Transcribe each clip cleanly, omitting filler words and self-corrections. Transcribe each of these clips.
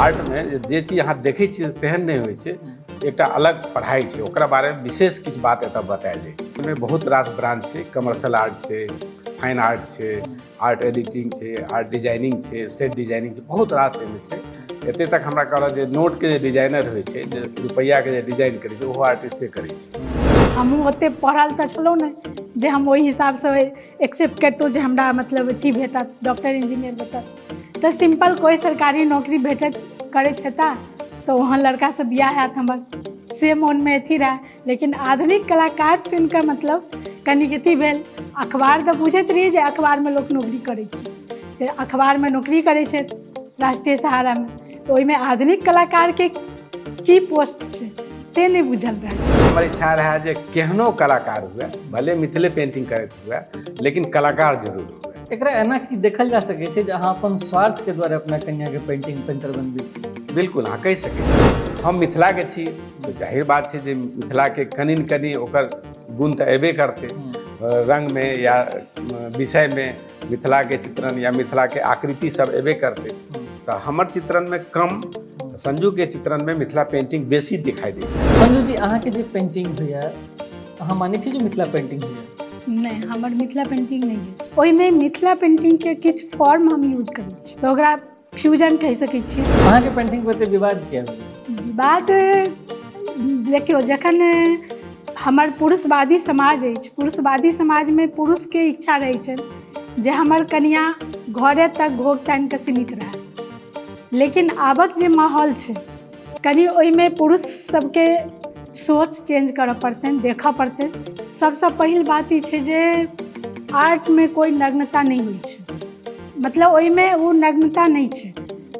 आर्टमे जे चीज अहाँ देखै छियै तेहन नहि होइ छै, एकटा अलग पढ़ाइ छै, ओकरा बारेमे विशेष किछु बात एतऽ बतायल जाइ छै। ओहिमे बहुत रास ब्रांच छै, कमर्शियल आर्ट छै, फाइन आर्ट छै, आर्ट एडिटिंग छै, आर्ट डिजाइनिंग छै, सेट डिजाइनिंग छै, बहुत रास एहिमे छै। एते तक हमरा कहलक जे नोटके जे डिजाइनर होइ छै, जे रुपैआके जे डिजाइन करै छै, ओहो आर्टिस्टे करै छै। हमहूँ ओतेक पढ़ल तऽ छलहुँ नहि जे हम ओहि हिसाबसँ एक्सेप्ट करितहुँ जे हमरा मतलब अथी भेटत, डॉक्टर इंजीनियर भेटत। तऽ सिम्पल कोइ सरकारी नौकरी भेटत करैत हेता तऽ ओहन लड़कासँ बियाह हैत हमर, से मोनमे अथी रहए। लेकिन आधुनिक कलाकार सुनिकऽ मतलब कनिक अथी भेल। अखबार तऽ बुझैत रहियै जे अखबारमे लोक नौकरी करै छै, तऽ अखबारमे नौकरी करै छथि राष्ट्रीय सहारामे, तऽ ओहिमे आधुनिक कलाकारके की पोस्ट छै से नहि बुझल रहै। हमर इच्छा रहए जे केहनो कलाकार हुए, भले मिथिले पेंटिंग करैत हुए, लेकिन कलाकार जरूर हुए। एकरा एना की देखल जा सकै छै जे अहाँ अपन स्वार्थ के द्वारा अपना कन्या के पेंटिंग पेंटर बनबै छी? बिल्कुल, अहाँ कहि सकै छी। हम मिथिलाके छी तऽ जाहिर बात छै जे मिथिलाके कनि ने कनि ओकर गुण तऽ अयबे करतै। रङ्गमे या विषयमे मिथिलाके चित्रण या मिथिलाके आकृति सब अयबे करतै। तऽ हमर चित्रणमे कम, संजूके चित्रणमे मिथिला पेंटिंग बेसी दिखाई दै छै। संजू जी, अहाँके जे पेंटिंग होइए, अहाँ मानै छी जे मिथिला पेंटिंग होइए? नहि, हमर मिथिला पेंटिंग नहि अछि। ओहिमे मिथिला पेंटिंगके किछु फॉर्म हम यूज करै छी तऽ ओकरा फ्यूजन कहि सकै छी। अहाँके पेंटिंग पर एते विवाद किया भेल? विवाद देखियौ, जखन हमर पुरुषवादी समाज अछि, पुरुषवादी समाजमे पुरुषके इच्छा रहै छनि जे हमर कनिआ घरे तक घोघ तानि कऽ सीमित रहए। लेकिन आबक जे माहौल छै कनि ओहिमे पुरुष सबके सोच चेंज करऽ पड़तनि, देखऽ पड़तनि। सबसँ पहिल बात ई छै जे आर्टमे कोइ नग्नता नहि होइ छै, मतलब ओहिमे ओ नग्नता नहि छै,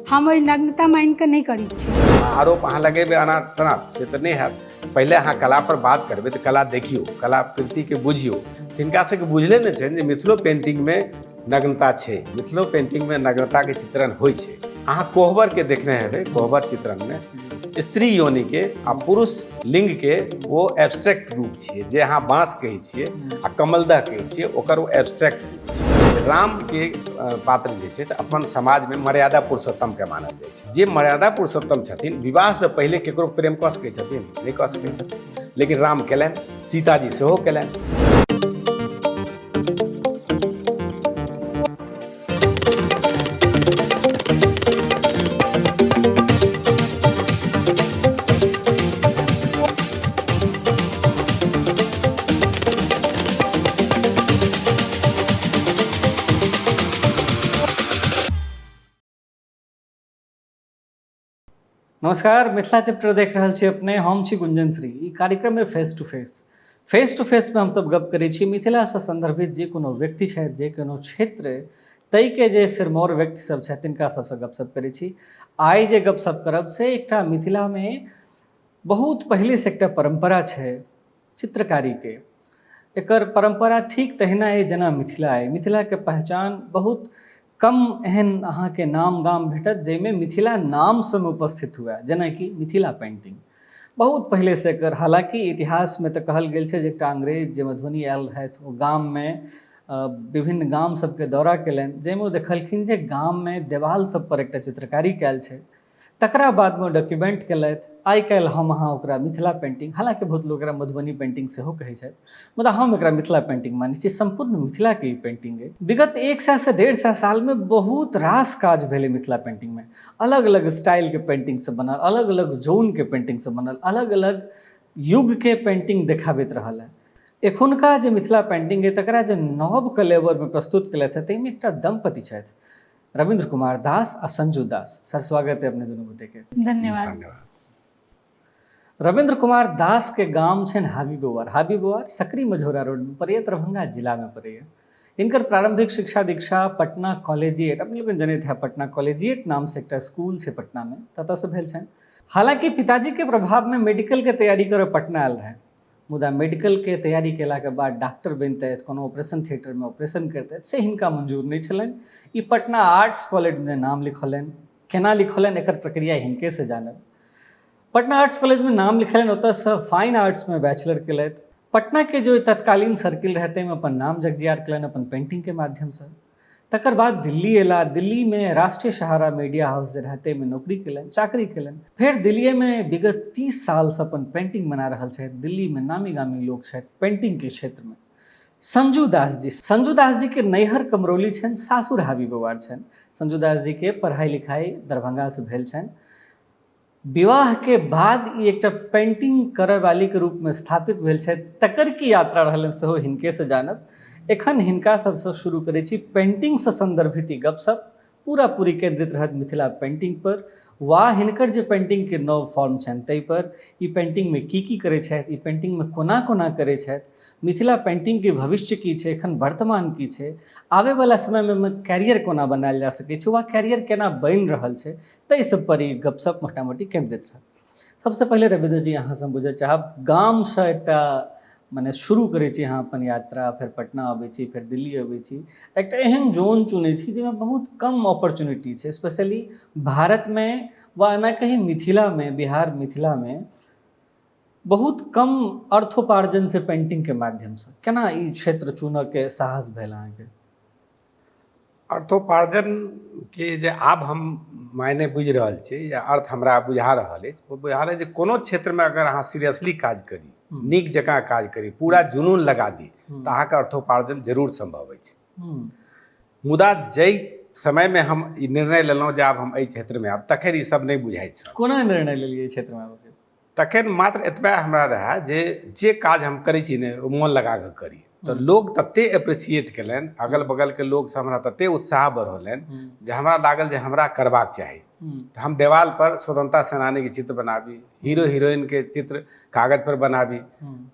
हम ओहि नग्नता मानि कऽ नहि करै छी। आरोप अहाँ लगेबै अनाप शनाप, से तऽ नहि हैत। पहिले अहाँ कला पर बात करबै तऽ कला देखियौ, कलाकृतिके बुझियौ। तिनका सबके बुझले नहि छनि जे मिथिलो पेंटिंगमे नग्नता छै, मिथिलो पेंटिंगमे नग्नताके चित्रण होइ छै। अहाँ कोहबरके देखने हेबै, कोहबर चित्रणमे स्त्री योनिके आ पुरुष लिंगके ओ एब्स्ट्रैक्ट रूप छियै, जे अहाँ बाँस कहै छियै आ कमलदह कहै छियै, ओकर ओ एब्स्ट्रैक्ट रूप छियै। रामके पात्र जे छै से अपन समाजमे मर्यादा पुरुषोत्तमके मानल जाइ छै। जे मर्यादा पुरुषोत्तम छथिन, विवाहसँ पहिले ककरो प्रेम कऽ सकै छथिन? नहि कऽ सकै छथिन। लेकिन राम केलनि, सीताजी सेहो केलनि। नमस्कार, मिथिला चैप्टर देख रहल छी अपने, हम छी गुंजन श्री। ई कार्यक्रम है face to face. Face to face में हमसब गप करै छी मिथिलासँ संदर्भित जे कोनो व्यक्ति छथि, जे कोनो क्षेत्र ताहिके जे सिरमौर व्यक्ति सब छथि, तिनका सबसँ गपशप करै छी। आइ जे गपशप करब से एकटा मिथिलामे बहुत पहिलेसँ एकटा परम्परा छै चित्रकारीके। एकर परम्परा ठीक तहिना अइ जेना मिथिला अइ। मिथिलाके पहचान बहुत कम एहन अहाँके नाम गाम भेटत जाहिमे मिथिला नाम ओहिमे उपस्थित हुए, जेनाकि मिथिला पेन्टिंग बहुत पहिलेसँ एकर। हालाँकि इतिहासमे तऽ कहल गेल छै जे एकटा अंग्रेज जे मधुबनी आयल रहथि, ओ गाममे विभिन्न गाम सबके दौरा केलनि, जाहिमे ओ देखलखिन जे गाममे देवाल सब पर एकटा चित्रकारी कयल छै। तकरा बादमे ओ डॉक्यूमेंट केलथि। आइ काल्हि हम अहाँ ओकरा मिथिला पेंटिंग, हालाँकि बहुत लोक एकरा मधुबनी पेंटिंग सेहो कहै छथि, मुदा हम एकरा मिथिला पेंटिंग मानै छी। सम्पूर्ण मिथिलाके ई पेंटिंग अइ। विगत 100 से 150 सालमे बहुत रास काज भेलै मिथिला पेंटिंगमे। अलग अलग स्टाइलके पेंटिंग सब बनल, अलग अलग जोनके पेंटिंग सब बनल, अलग अलग युगके पेंटिंग देखाबैत रहल है। एखुनका जे मिथिला पेंटिंग अइ तकरा जे नव कलेवरमे प्रस्तुत केलथि हँ, ताहिमे एकटा दम्पति छथि, रविंद्र कुमार दास आ संजू दास। सर, स्वागत है अपने दुनू गोटे के। धन्यवाद। धन्यवाद। रविंद्र कुमार दास के गाम छनि हाबी बोआर। हाबी बोआर सकरी मझौरा रोड में पड़ैए, दरभंगा जिला में पड़ैए। इनकर प्रारंभिक शिक्षा दीक्षा पटना कॉलेजिएट, अपने लोगन जनैत है पटना कॉलेजिएट नाम से एकटा स्कूल छै पटना में, ततऽ से भेल छनि। हालांकि पिताजी के प्रभाव में मेडिकल के तैयारी करऽ पटना आयल रहै, मुदा मेडिकल के तैयारी केलाके बाद डॉक्टर बनितथि, कोनो ऑपरेशन थिएटरमे ऑपरेशन करितथि, से हिनका मंजूर नहि छलनि। ई पटना आर्ट्स कॉलेजमे नाम लिखौलनि। केना लिखौलनि, एकर प्रक्रिया हिनकेसँ जानब। पटना आर्ट्स कॉलेजमे नाम लिखेलनि, ओतऽसँ फाइन आर्ट्समे बैचलर केलथि। पटनाके जो तत्कालीन सर्किल रहै ताहिमे अपन नाम जगजियार केलनि अपन पेंटिंगके माध्यमसँ। तकर बाद दिल्ली अयला। दिल्लीमे राष्ट्रीय सहारा मीडिया हाउस जे रहै ताहिमे नौकरी केलनि, चाकरी केलनि। फेर दिल्लीएमे विगत 30 सालसँ अपन पेंटिंग बना रहल छथि। दिल्लीमे नामी गामी लोक छथि पेंटिंगके क्षेत्रमे। संजू दास जी, संजू दास जी के नैहर कमरौली छनि, सासुर हाबी बवार छनि। संजू दास जी के पढ़ाई लिखाई दरभंगा से भेल छनि। विवाह के बाद ई एकटा पेंटिंग करय वाली के रूप में स्थापित भेल छथि, तकर की यात्रा रहलनि सेहो हिनके से जानब। एखन हिनका सबसँ शुरू करै छी पेंटिंग से संदर्भित ई गपशप। पूरा पूरी केंद्रित रहत मिथिला पेंटिंग पर वा हिनकर जे पेंटिंग के नव फॉर्म छनि ताहि पर। ई पेंटिंग में की की करै छथि, ई पेंटिंग में कोना कोना करै छथि, मिथिला पेंटिंग के भविष्य की छै, एखन वर्तमान की छै, आबे वाला समय में एहिमे कैरियर कोना बनायल जा सकै छै वा कैरियर केना बनि रहल छै, ताहि सब पर ई गपशप मोटा मोटी केंद्रित रहत। सबसँ पहिले रविन्द्र जी, अहाँसँ हम बुझऽ चाहब, गामसँ एकटा मने शुरू करै छी अहाँ अपन यात्रा, फेर पटना अबै छी, फेर दिल्ली अबै छी, एकटा एहन जोन चुनै छी जाहिमे बहुत कम अपॉर्चुनिटी छै, स्पेशली भारतमे वा एना कही मिथिलामे, बिहार मिथिलामे बहुत कम अर्थोपार्जन छै पेंटिंगके माध्यमसँ। केना ई क्षेत्र चुनऽके साहस भेल अहाँके? अर्थोपार्जन के जे आब हम मायने बुझि रहल छी या अर्थ हमरा बुझा रहल अछि, ओ बुझा रहल अछि जे कोनो क्षेत्रमे अगर अहाँ सीरियसली काज करी, नीक जकाँ काज करी, पूरा जुनून लगा दी, तऽ अहाँके अर्थोपार्जन जरूर सम्भव अछि। मुदा जाहि समयमे हम ई निर्णय लेलहुँ जे आब हम एहि क्षेत्रमे आब, तखन ई सब नहि बुझाइत छल। कोना निर्णय लेलियै एहि क्षेत्रमे आबऽके? तखन मात्र एतबे हमरा रहए जे जे काज हम करै छी ने, ओ मोन लगा कऽ करी। तऽ लोक तते एप्रिसिएट केलनि, अगल बगलके लोकसँ हमरा तते उत्साह बढ़ौलनि जे हमरा लागल जे हमरा करबाक चाही। तऽ हम देवाल पर स्वतंत्रता सेनानीके चित्र बनाबी, हीरो हीरोइनके चित्र कागज पर बनाबी,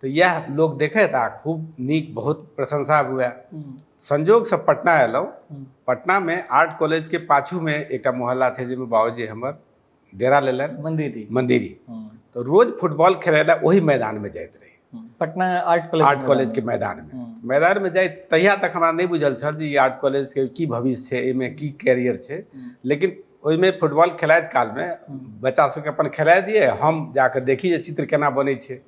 तऽ इएह लोक देखैत आ खूब नीक, बहुत प्रशंसा हुए। संजोगसँ पटना अयलहुँ। पटनामे आर्ट कॉलेजके पाछूमे एकटा मोहल्ला छै जाहिमे बाबूजी हमर डेरा लेलनि, मंदिरी। मंदिरी। तऽ रोज फुटबॉल खेलै लए ओहि मैदानमे जाइत रही। Patna art college. Art college के मैदानमे। मैदानमे जाइत तहिया तक हमरा नहि बुझल छल जे ई आर्ट कॉलेजके की भविष्य छै, एहिमे की कैरियर छै। लेकिन ओहिमे फुटबॉल खेलाइत कालमे बच्चा सबके अपन खेलाय दियै, हम जाकऽ देखी जे चित्र केना बनै छै।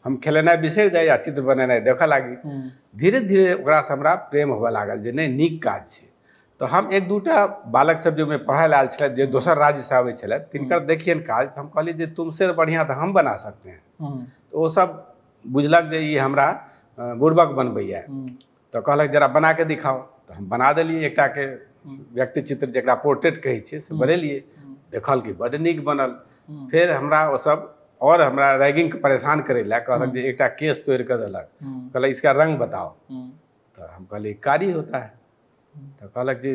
हम खेलेनाइ बिसरि जाइ आ चित्र बनेनाइ देखऽ लागी। धीरे धीरे ओकरासँ हमरा प्रेम होबऽ लागल जे नहि, नीक काज छै। तऽ हम एक दूटा बालक सब जे ओहिमे पढ़ै लए आयल छलथि, जे दोसर राज्यसँ आबै छलथि, तिनकर देखियनि काज तऽ हम कहलियै जे तुमसे बढ़िआँ तऽ हम बना सकते हैं। तऽ ओ सब बुझलक जे ई हमरा बुड़बक बनबैया। तऽ कहलक जरा बना के दिखाओ। तऽ हम बना देलियै एकटाके व्यक्ति चित्र, जकरा पोर्ट्रेट कहै छियै, से बनेलियै। देखल कि बड्ड नीक बनल। फेर हमरा ओ सब आओर हमरा रैगिंग परेशान करै लए कहलक जे एकटा केस तोड़ि कऽ देलक, कहलक इसका रंग बताओ। तऽ हम कहलियै कारी होता है। तऽ कहलक जे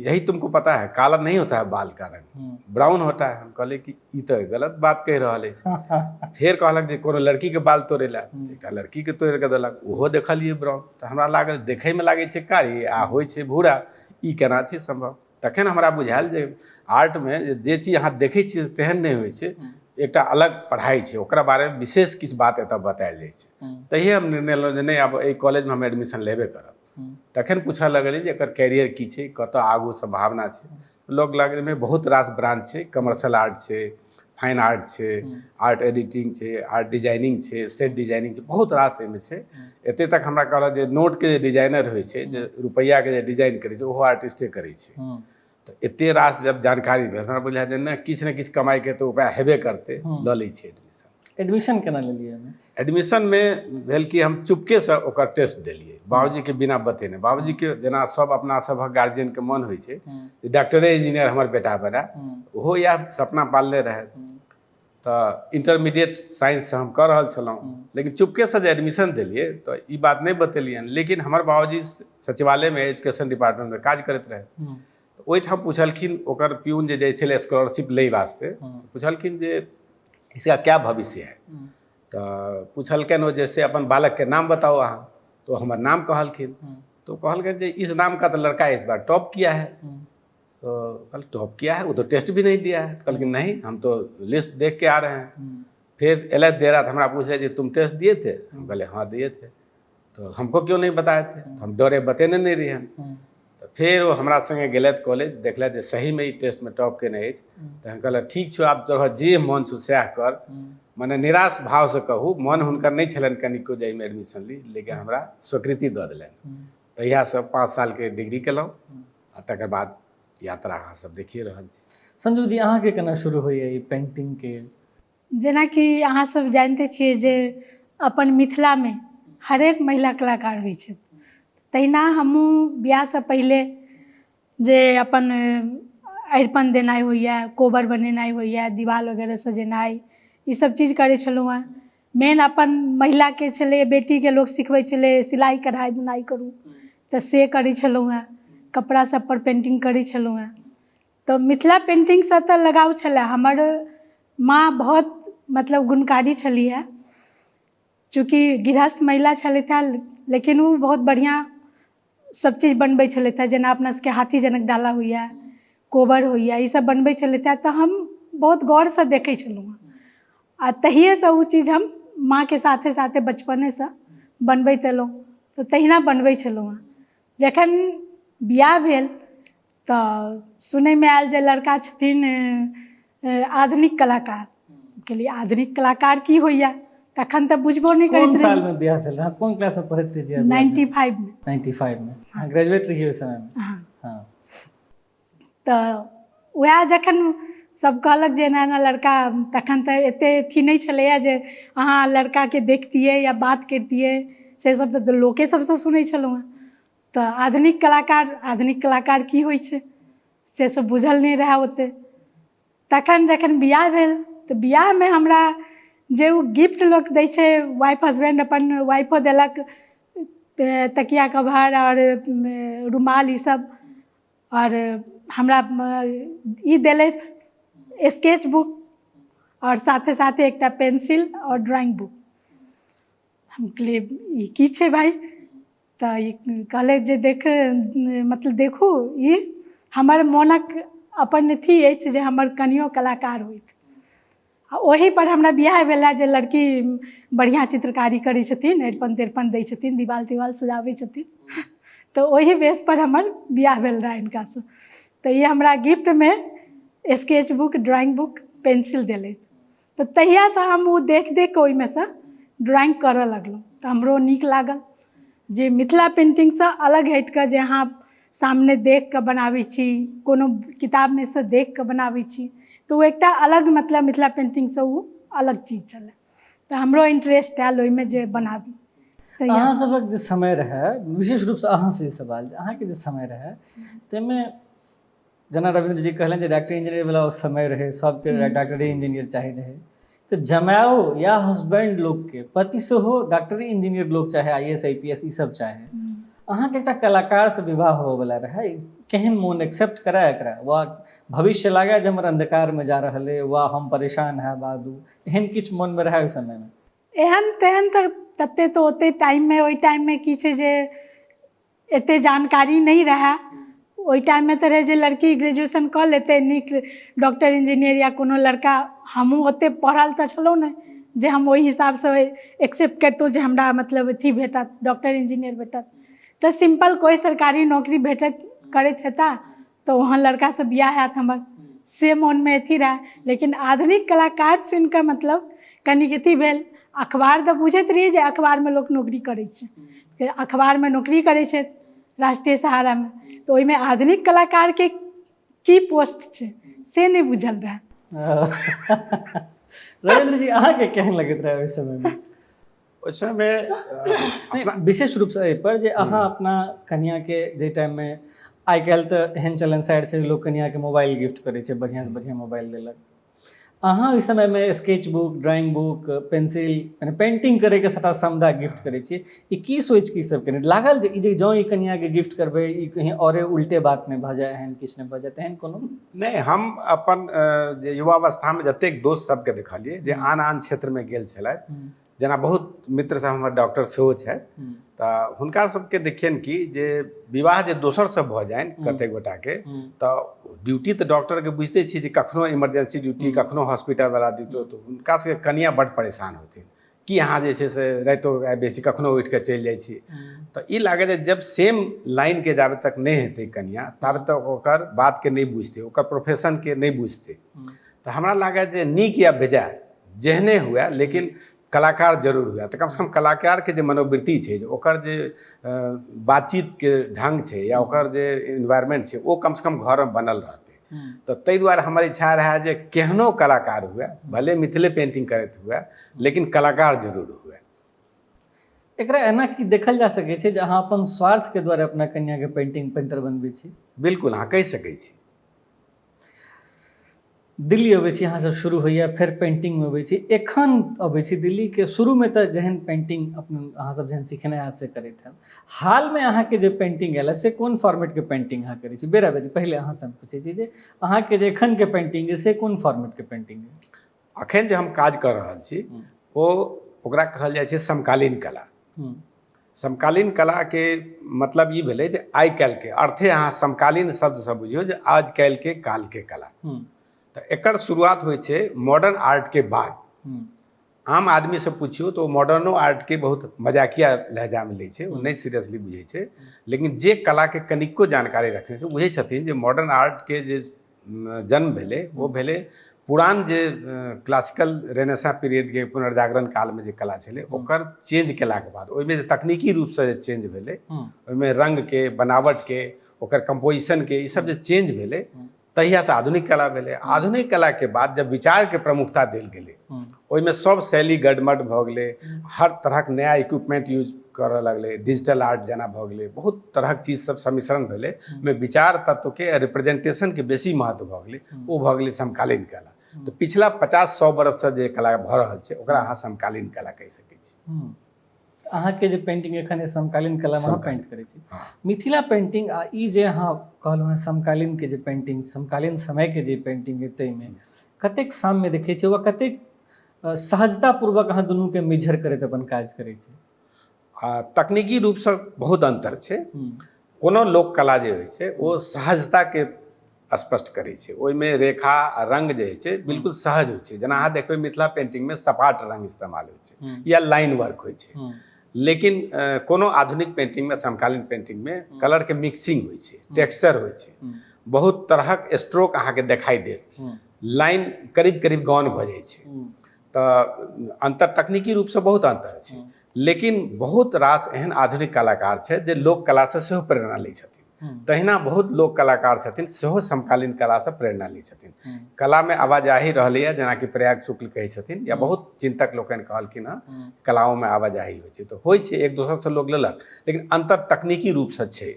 यही तुमको पता है, काला नहीं होता है बाल का रंग, ब्राउन होता है। हम कहलियै कि ई तऽ गलत बात कहि रहल अछि। फेर कहलक जे कोनो लड़कीके बाल तोड़ै लए, एकटा लड़कीके तोड़ि कऽ देलक, ओहो देखलियै ब्राउन। तऽ हमरा लागल देखैमे लागै छै कारी आ होइ छै भूरा, ई केना छै सम्भव? तखन हमरा बुझायल जे आर्टमे जे चीज अहाँ देखै छियै तेहन नहि होइ छै, एकटा अलग पढ़ाइ छै, ओकरा बारेमे विशेष किछु बात एतऽ बतायल जाइ छै। तहिए हम निर्णय लेलहुँ जे नहि, आब एहि कॉलेजमे हम एडमिशन लेबे करब। तखन पूछऽ लगलियै जे एकर कैरियर की छै, कतऽ आगू सम्भावना छै। लोग लगमे बहुत रास ब्रांच छै, कमर्शियल आर्ट छै, फाइन आर्ट छै, आर्ट एडिटिंग छै, आर्ट डिजाइनिंग छै, सेट डिजाइनिंग छै, बहुत रास एहिमे छै। एते तक हमरा कहलक जे नोटके जे डिजाइनर होइ छै, जे रुपैआके जे डिजाइन करै छै, ओहो आर्टिस्टे करै छै। तऽ एते रास जब जानकारी भेल, हमरा बुझायल जे नहि, किछु ने किछु कमाइके तऽ उपाय हेबे करतै, लऽ लै छियै एडमिशन। एडमिशन केना लेलियै एहिमे? एडमिशनमे भेल कि हम चुपकेसँ ओकर टेस्ट देलियै बाबूजीके बिना बतेने। बाबूजीके जेना सब अपना सभक गार्जियनके मन होइ छै जे डॉक्टरे इंजीनियर हमर बेटा बनय, ओहो इएह सपना पालने रहै। तऽ इंटरमीडिएट साइंससँ हम कऽ रहल छलहुँ, लेकिन चुपकेसँ जे एडमिशन देलियै तऽ ई बात नहि बतेलियनि। लेकिन हमर बाबूजी सचिवालयमे एजुकेशन डिपार्टमेंटमे काज करैत रहै, तऽ ओहिठाम पुछलखिन, ओकर प्यून जे जाइ छलै स्कॉलरशिप लै वास्ते, पुछलखिन जे इसका क्या भविष्य है। तऽ पुछलकनि ओ जे से अपन बालकके नाम बताउ अहाँ। तऽ ओ हमर नाम कहलखिन। तऽ ओ कहलखिन जे इस नाम का तऽ लड़का इस बार टॉप किया है। तो कहल टॉप किया है, वो तो टेस्ट भी नहीं दिया है। कहलखिन नहीं, हम तो लिस्ट देख के आ रहे हैं। फेर एलथि देर रात, हमरा पूछले जे तुम टेस्ट दिए थे? हम कहले हाँ दिए थे। तो हमको क्यों नहीं बताए थे? तो हम डरे बतेने नहीं रहिए। तऽ फेर ओ हमरा संगे गेलथि कॉलेज, देखलथि जे सहीमे ई टेस्टमे टॉप केने अछि। तऽ हम कहलक ठीक छौ, आब तोहर जे मन छौ सएह कर। मने निराश भावसँ कहू, मन हुनकर नहि छलनि कनिको जे एहिमे एडमिशन ली, लेकिन हमरा स्वीकृति दऽ देलनि। तहियासँ 5 सालके डिग्री केलहुँ। तकर बाद यात्रा अहाँ सब देखिए रहल छी। संजू जी, अहाँके केना शुरू होइए ई पेंटिंगके? जेनाकि अहाँसभ जानिते छियै जे अपन मिथिलामे हरेक महिला कलाकार होइ छथि, तहिना हमहूँ बियाहसँ पहिले जे अपन अरिपन देनाइ होइए, कोबर बनेनाइ होइए, दिवाल वगैरह सजेनाइ, ईसभ चीज करै छलहुँ हेँ। मेन अपन महिलाके छलै, बेटीके लोक सिखबै छलै सिलाइ कढ़ाइ बुनाइ करू, तऽ से करै छलहुँ हेँ। कपड़ा सभपर पेन्टिंग करै छलहुँ हेँ। तऽ मिथिला पेन्टिंगसँ तऽ लगाव छलए। हमर माँ बहुत मतलब गुणकारी छलीह हेँ। चूँकि गृहस्थ महिला छलथि हेँ, लेकिन ओ बहुत बढ़िआँ सब चीज बनबै छलथि हेँ। जेना अपना सबके हाथी जनक डाला होइए, कोबर होइए, ई सब बनबै छलथि हेँ, तऽ हम बहुत गौरसँ देखै छलहुँ हेँ। आ तहिएसँ ओ चीज हम माँके साथे साथे बचपनेसँ बनबैत एलहुँ, तऽ तहिना बनबै छलहुँ हेँ। जखन बियाह भेल तऽ सुनैमे आयल जे लड़का छथिन आधुनिक कलाकार। कहलियै आधुनिक कलाकार की होइए, तखन तऽ बुझबो नहि कोन करैत साल रही। में बियाह भेल? अहाँ कोन क्लास में पढ़ैत रहियै? 95 मे। 95 में अहाँ ग्रेजुएट रहियै ओहि समय में? हँ। हँ। तऽ उएह जखन सब कहलक जे एना एना लड़का, तखन तऽ एते अथी नहि छलैए जे अहाँ लड़काके देखतियै या बात करितियै, से सब तऽ लोके सबसँ सुनै छलहुँ हेँ। तऽ आधुनिक कलाकार, आधुनिक कलाकार की होइ छै से सब बुझल नहि रहए ओते। तखन जखन बियाह भेल तऽ बियाहमे हमरा जे ओ गिफ्ट लोक दै छै, वाइफ हसबैंड अपन वाइफो देलक तकिया कवर आओर रुमाल ईसब, आओर हमरा ई देलथि स्केच बुक आओर साथे साथे एकटा पेंसिल आओर ड्रॉइंग बुक। हम कहलियै ई की छै भाइ? तऽ ई कहलथि जे देख, मतलब देखू, ई हमर मोनक अपन अथी अछि जे हमर कनियो कलाकार होथि। आ ओहीपर हमरा बियाह भेला जे लड़की बढ़िआँ चित्रकारी करै छथिन, अरिपन तरिपन दै छथिन, दिवाल तिवाल सजाबै छथिन, तऽ ओही बेसपर हमर बियाह भेल रहए हिनकासँ। तऽ ई हमरा गिफ्टमे sketch book, drawing book, pencil देलथि। तऽ तहियासँ हम ओ देख देख कऽ ओहिमे सँ ड्रॉइंग करऽ लगलहुँ, तऽ हमरो नीक लागल जे मिथिला पेन्टिंगसँ अलग हटि कऽ जे अहाँ सामने देख कऽ बनाबै छी, कोनो किताबमे सँ देख कऽ बनाबै छी, तऽ ओ एकटा अलग मतलब मिथिला पेन्टिंगसँ ओ अलग चीज छलै। तऽ हमरो इंटरेस्ट आयल ओहिमे जे बनाबी। अहाँ सभक जे समय रहै, विशेष रूपसँ अहाँसँ ई सवाल, जे अहाँके जे समय रहै ताहिमे जेना रविन्द्र जी कहलनि जे डॉक्टर इंजीनियर वाला ओ समय रहै, सबके डॉक्टरे इंजीनियर चाही रहै, तऽ जमाओ या हस्बैंड लोकके पति सेहो डॉक्टरे इंजीनियर लोक चाहे, I S I P S E सब चाहे। अहाँके एकटा कलाकारसँ विवाह होबऽवला रहै, केहन मोन एक्सेप्ट करय एकरा, वा भविष्य लागै जे हमर अन्धकारमे जा रहल अइ, वा हम परेशान हैब आदू, एहन किछु मोनमे रहै ओहि समयमे? एहन तेहन तऽ तते तऽ ओते टाइममे, ओहि टाइममे की छै जे एते जानकारी नहि रहए। ओहि टाइममे तऽ रहै जे लड़की ग्रेजुएशन कऽ लेतै, नीक डॉक्टर इंजीनियर या कोनो लड़का। हमहूँ ओतेक पढ़ल तऽ छलहुँ नहि जे हम ओहि हिसाबसँ एक्सेप्ट करितहुँ जे हमरा मतलब अथी भेटत, डॉक्टर इंजीनियर भेटत। तऽ सिम्पल कोइ सरकारी नौकरी भेटत करैत हेता तऽ ओहन लड़कासँ बियाह हैत हमर, से मोनमे अथी रहए। लेकिन आधुनिक कलाकार सुनि कऽ मतलब कनिक अथी भेल। अखबार तऽ बुझैत रहियै जे अखबारमे लोक नौकरी करै छै, अखबारमे नौकरी करै छथि राष्ट्रीय सहारामे, तऽ ओहिमे आधुनिक कलाकारके की पोस्ट छै से नहि बुझल रहए। रविन्द्र जी, अहाँके केहन लगैत रहै ओहि समयमे? ओहि समयमे विशेष रूपसँ एहिपर जे अहाँ अपना कनिआँके जाहि टाइममे, आइ काल्हि तऽ एहन चलन साइड छै लोक कनिआँके मोबाइल गिफ्ट करै छै, बढ़िआँसँ बढ़िआँ मोबाइल देलक, अहाँ ओहि समयमे sketch book, drawing book, pencil, यानी पेंटिंग करैके सबटा समुदाय गिफ्ट करै छियै, ई की सोचि कऽ ई सब केने लागल जे ई जे जँ ई कनिआँके गिफ्ट करबै ई कहीं औरे उल्टे बात नहि भऽ जाय, एहन किछु नहि भऽ जाय, तेहन कोनो नहि? हम अपन जे युवावस्थामे जतेक दोस्त सबके देखलियै जे आन आन क्षेत्रमे गेल छलथि, जेना बहुत मित्र सब हमर डॉक्टर सेहो छथि, तऽ हुनका सबके देखियनि कि जे विवाह जे दोसर सब भऽ जानि कतेक गोटाके, तऽ ड्यूटी तऽ डॉक्टरके बुझिते छी जे कखनो इमरजेंसी ड्यूटी, कखनो हॉस्पिटलवला ड्यूटी, तऽ हुनका सबके कनिआँ बड्ड परेशान होथिन कि अहाँ जे छै से रातिओ आबि जाइ छी, कखनो उठि कऽ चलि जाइ छी। तऽ ई लागै जे जब सेम लाइनके जाबे तक नहि हेतै कनिआँ ताबे तक ओकर बातके नहि बुझतै, ओकर प्रोफेशनके नहि बुझतै। तऽ हमरा लागै जे नीक या बेजाय जेहने हुए, लेकिन कलाकार जरूर हुए। तऽ कमसँ कम कलाकारके जे मनोवृत्ति छै, जे ओकर जे बातचीतके ढङ्ग छै या ओकर जे इन्वायरमेंट छै, ओ कमसँ कम घरमे बनल रहतै। तऽ ताहि दुआरे हमर इच्छा रहए जे केहनो कलाकार हुए, भले मिथिले पेंटिंग करैत हुए, लेकिन कलाकार जरूर हुए। एकरा एना की देखल जा सकै छै जे अहाँ अपन स्वार्थके द्वारा अपना कन्याके पेंटिंग पेंटर बनबै छी? बिल्कुल, अहाँ कहि सकै छी। दिल्ली अबै छी अहाँसभ, शुरू होइए, फेर पेन्टिंगमे अबै छी, एखन अबै छी दिल्लीके। शुरूमे तऽ जेहन पेन्टिंग अपन अहाँसभ जेहन सिखने आयब से करैत हैब। हालमे अहाँके जे पेन्टिंग आयल से कोन फॉर्मेटके पेन्टिंग अहाँ करै छी? बेरा बेरी पहिले अहाँसँ हम पूछै छी जे अहाँके जे एखनके पेन्टिंग अइ से कोन फॉर्मेटके पेन्टिंग अइ? एखन जे हम काज कऽ रहल छी ओ ओकरा कहल जाइ छै समकालीन कला। समकालीन कलाके मतलब ई भेलै जे आइ काल्हिके अर्थे, अहाँ समकालीन शब्दसँ बुझियौ जे आज काल्हिके कालके कला। तऽ एकर शुरुआत होइ छै मॉडर्न आर्टके बाद। आम आदमीसँ पुछियौ तऽ ओ मॉडर्नो आर्टके बहुत मजाकिया लहजामे लै छै, ओ नहि सीरियसली बुझै छै। लेकिन जे कलाके कनिको जानकारी रखने छै, ओ बुझै छथिन जे मॉडर्न आर्टके जे जन्म भेलै ओ भेलै पुरान जे क्लासिकल रेनेसा पीरियडके पुनर्जागरण कालमे जे कला छलै, ओकर चेंज केलाके बाद ओहिमे जे तकनीकी रूपसँ जे चेंज भेलै, ओहिमे रङ्गके बनावटके, ओकर कम्पोजिशनके, ई सब जे चेंज भेलै, तहियासँ आधुनिक कला भेलै। आधुनिक कलाके बाद जब विचारके प्रमुखता देल गेलै, ओहिमे सब शैली गडमड भऽ गेलै, हर तरहक नया इक्विपमेंट यूज करऽ लगलै, डिजिटल आर्ट जेना भऽ गेलै, बहुत तरहक चीज सब सम्मिश्रण भेलै, ओहिमे विचार तत्वके रिप्रेजेंटेशनके बेसी महत्व भऽ गेलै, ओ भऽ गेलै समकालीन कला। तऽ पिछला 50-100 बरससँ जे कला भऽ रहल छै, ओकरा अहाँ समकालीन कला कहि सकै छी। अहाँके जे पेंटिंग एखन अइ समकालीन कलामे अहाँ पेंट करै छी मिथिला पेंटिंग, आ ई जे अहाँ कहलहुँ हेँ समकालीनके जे पेंटिंग, समकालीन समयके जे पेंटिंग अइ, ताहिमे कतेक साम्य देखै छियै वा कतेक सहजतापूर्वक अहाँ दुनूके मिझर करैत अपन काज करै छी? आ तकनीकी रूपसँ बहुत अन्तर छै। कोनो लोक कला जे होइ छै ओ सहजताके स्पष्ट करै छै। ओहिमे रेखा आ रङ्ग जे होइ छै बिल्कुल सहज होइ छै। जेना अहाँ देखबै मिथिला पेंटिंगमे सपाट रङ्ग इस्तेमाल होइ छै या लाइन वर्क होइ छै, लेकिन कोनो आधुनिक पेंटिंगमे, समकालीन पेंटिंगमे कलरके मिक्सिंग होइ छै, टेक्सचर होइ छै, बहुत तरहक स्ट्रोक अहाँके देखाइ देत, लाइन करीब करीब गौन भऽ जाइ छै। तऽ अन्तर तकनीकी रूपसँ बहुत अन्तर छै, लेकिन बहुत रास एहन आधुनिक कलाकार छै जे लोक कलासँ सेहो प्रेरणा लै छथिन। तहिना बहुत लोक कलाकार छथिन सेहो समकालीन कलासँ प्रेरणा लै छथिन। कलामे आवाजाही रहलैए, जेनाकि प्रयाग शुक्ल कहै छथिन या बहुत चिन्तक लोकनि कहलखिन हँ, कलाओमे आवाजाही होइ छै। तऽ होइ छै, एक दोसरसँ लोक लेलक, लेकिन अन्तर तकनीकी रूपसँ छै।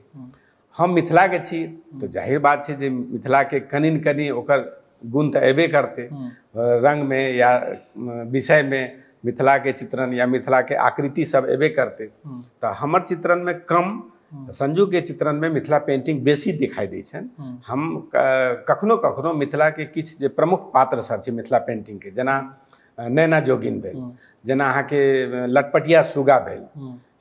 हम मिथिलाके छी तऽ जाहिर बात छै जे मिथिलाके कनि ने कनि ओकर गुण तऽ अयबे करतै, रङ्गमे या विषयमे मिथिलाके चित्रण या मिथिलाके आकृति सब अयबे करतै। तऽ हमर चित्रणमे कम, संजूके चित्रणमे मिथिला पेंटिंग बेसी दिखाई दै छनि। हम कखनो कखनो मिथिलाके किछु जे प्रमुख पात्र सब छै मिथिला पेंटिंगके, जेना नैना जोगिन भेल, जेना अहाँके लटपटिया सुगा भेल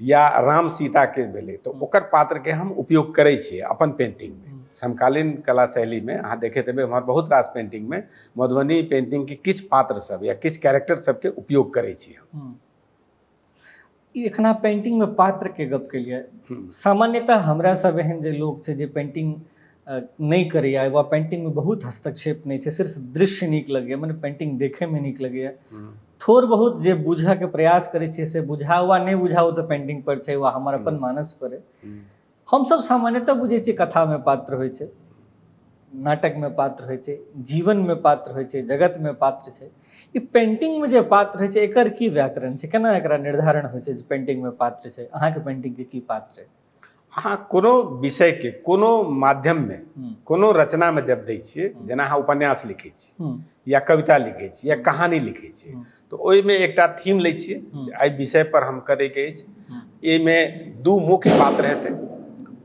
या राम सीताके भेलै, तऽ ओकर पात्रके हम उपयोग करै छियै अपन पेंटिंगमे। समकालीन कला शैलीमे अहाँ देखैत हेबै हमर बहुत रास पेंटिंगमे मधुबनी पेंटिंगके किछु पात्र सब या किछु कैरेक्टर सबके उपयोग करै छी हम। ई एखन पेंटिंगमे पात्रके गप केलियै। सामान्यतः हमरा सब एहन जे लोक छै जे पेंटिंग नहि करैए वा पेंटिंगमे बहुत हस्तक्षेप नहि छै, सिर्फ दृश्य नीक लगैए, मने पेंटिंग देखैमे नीक लगैए, थोड़ बहुत जे बुझऽके प्रयास करै छियै से बुझाउ वा नहि बुझाउ तऽ पेंटिंग पर छै वा हमर अपन मानस पर अइ। हमसब सामान्यतः बुझै छियै कथामे पात्र होइ छै, नाटकमे पात्र होइ छै, जीवनमे पात्र होइ छै, जगतमे पात्र छै। ई पेंटिंगमे जे पात्र होइ छै एकर की व्याकरण छै? केना एकरा निर्धारण होइ छै जे पेंटिंगमे पात्र छै? अहाँके पेंटिंगके की पात्र अइ? अहाँ कोनो विषयके कोनो माध्यममे कोनो रचनामे जब दै छियै, जेना अहाँ उपन्यास लिखै छी या कविता लिखै छी या कहानी लिखै छी, तऽ ओहिमे एकटा थीम लै छियै जे एहि विषय पर हम करैके अछि, एहिमे दू मुख्य पात्र हेतै,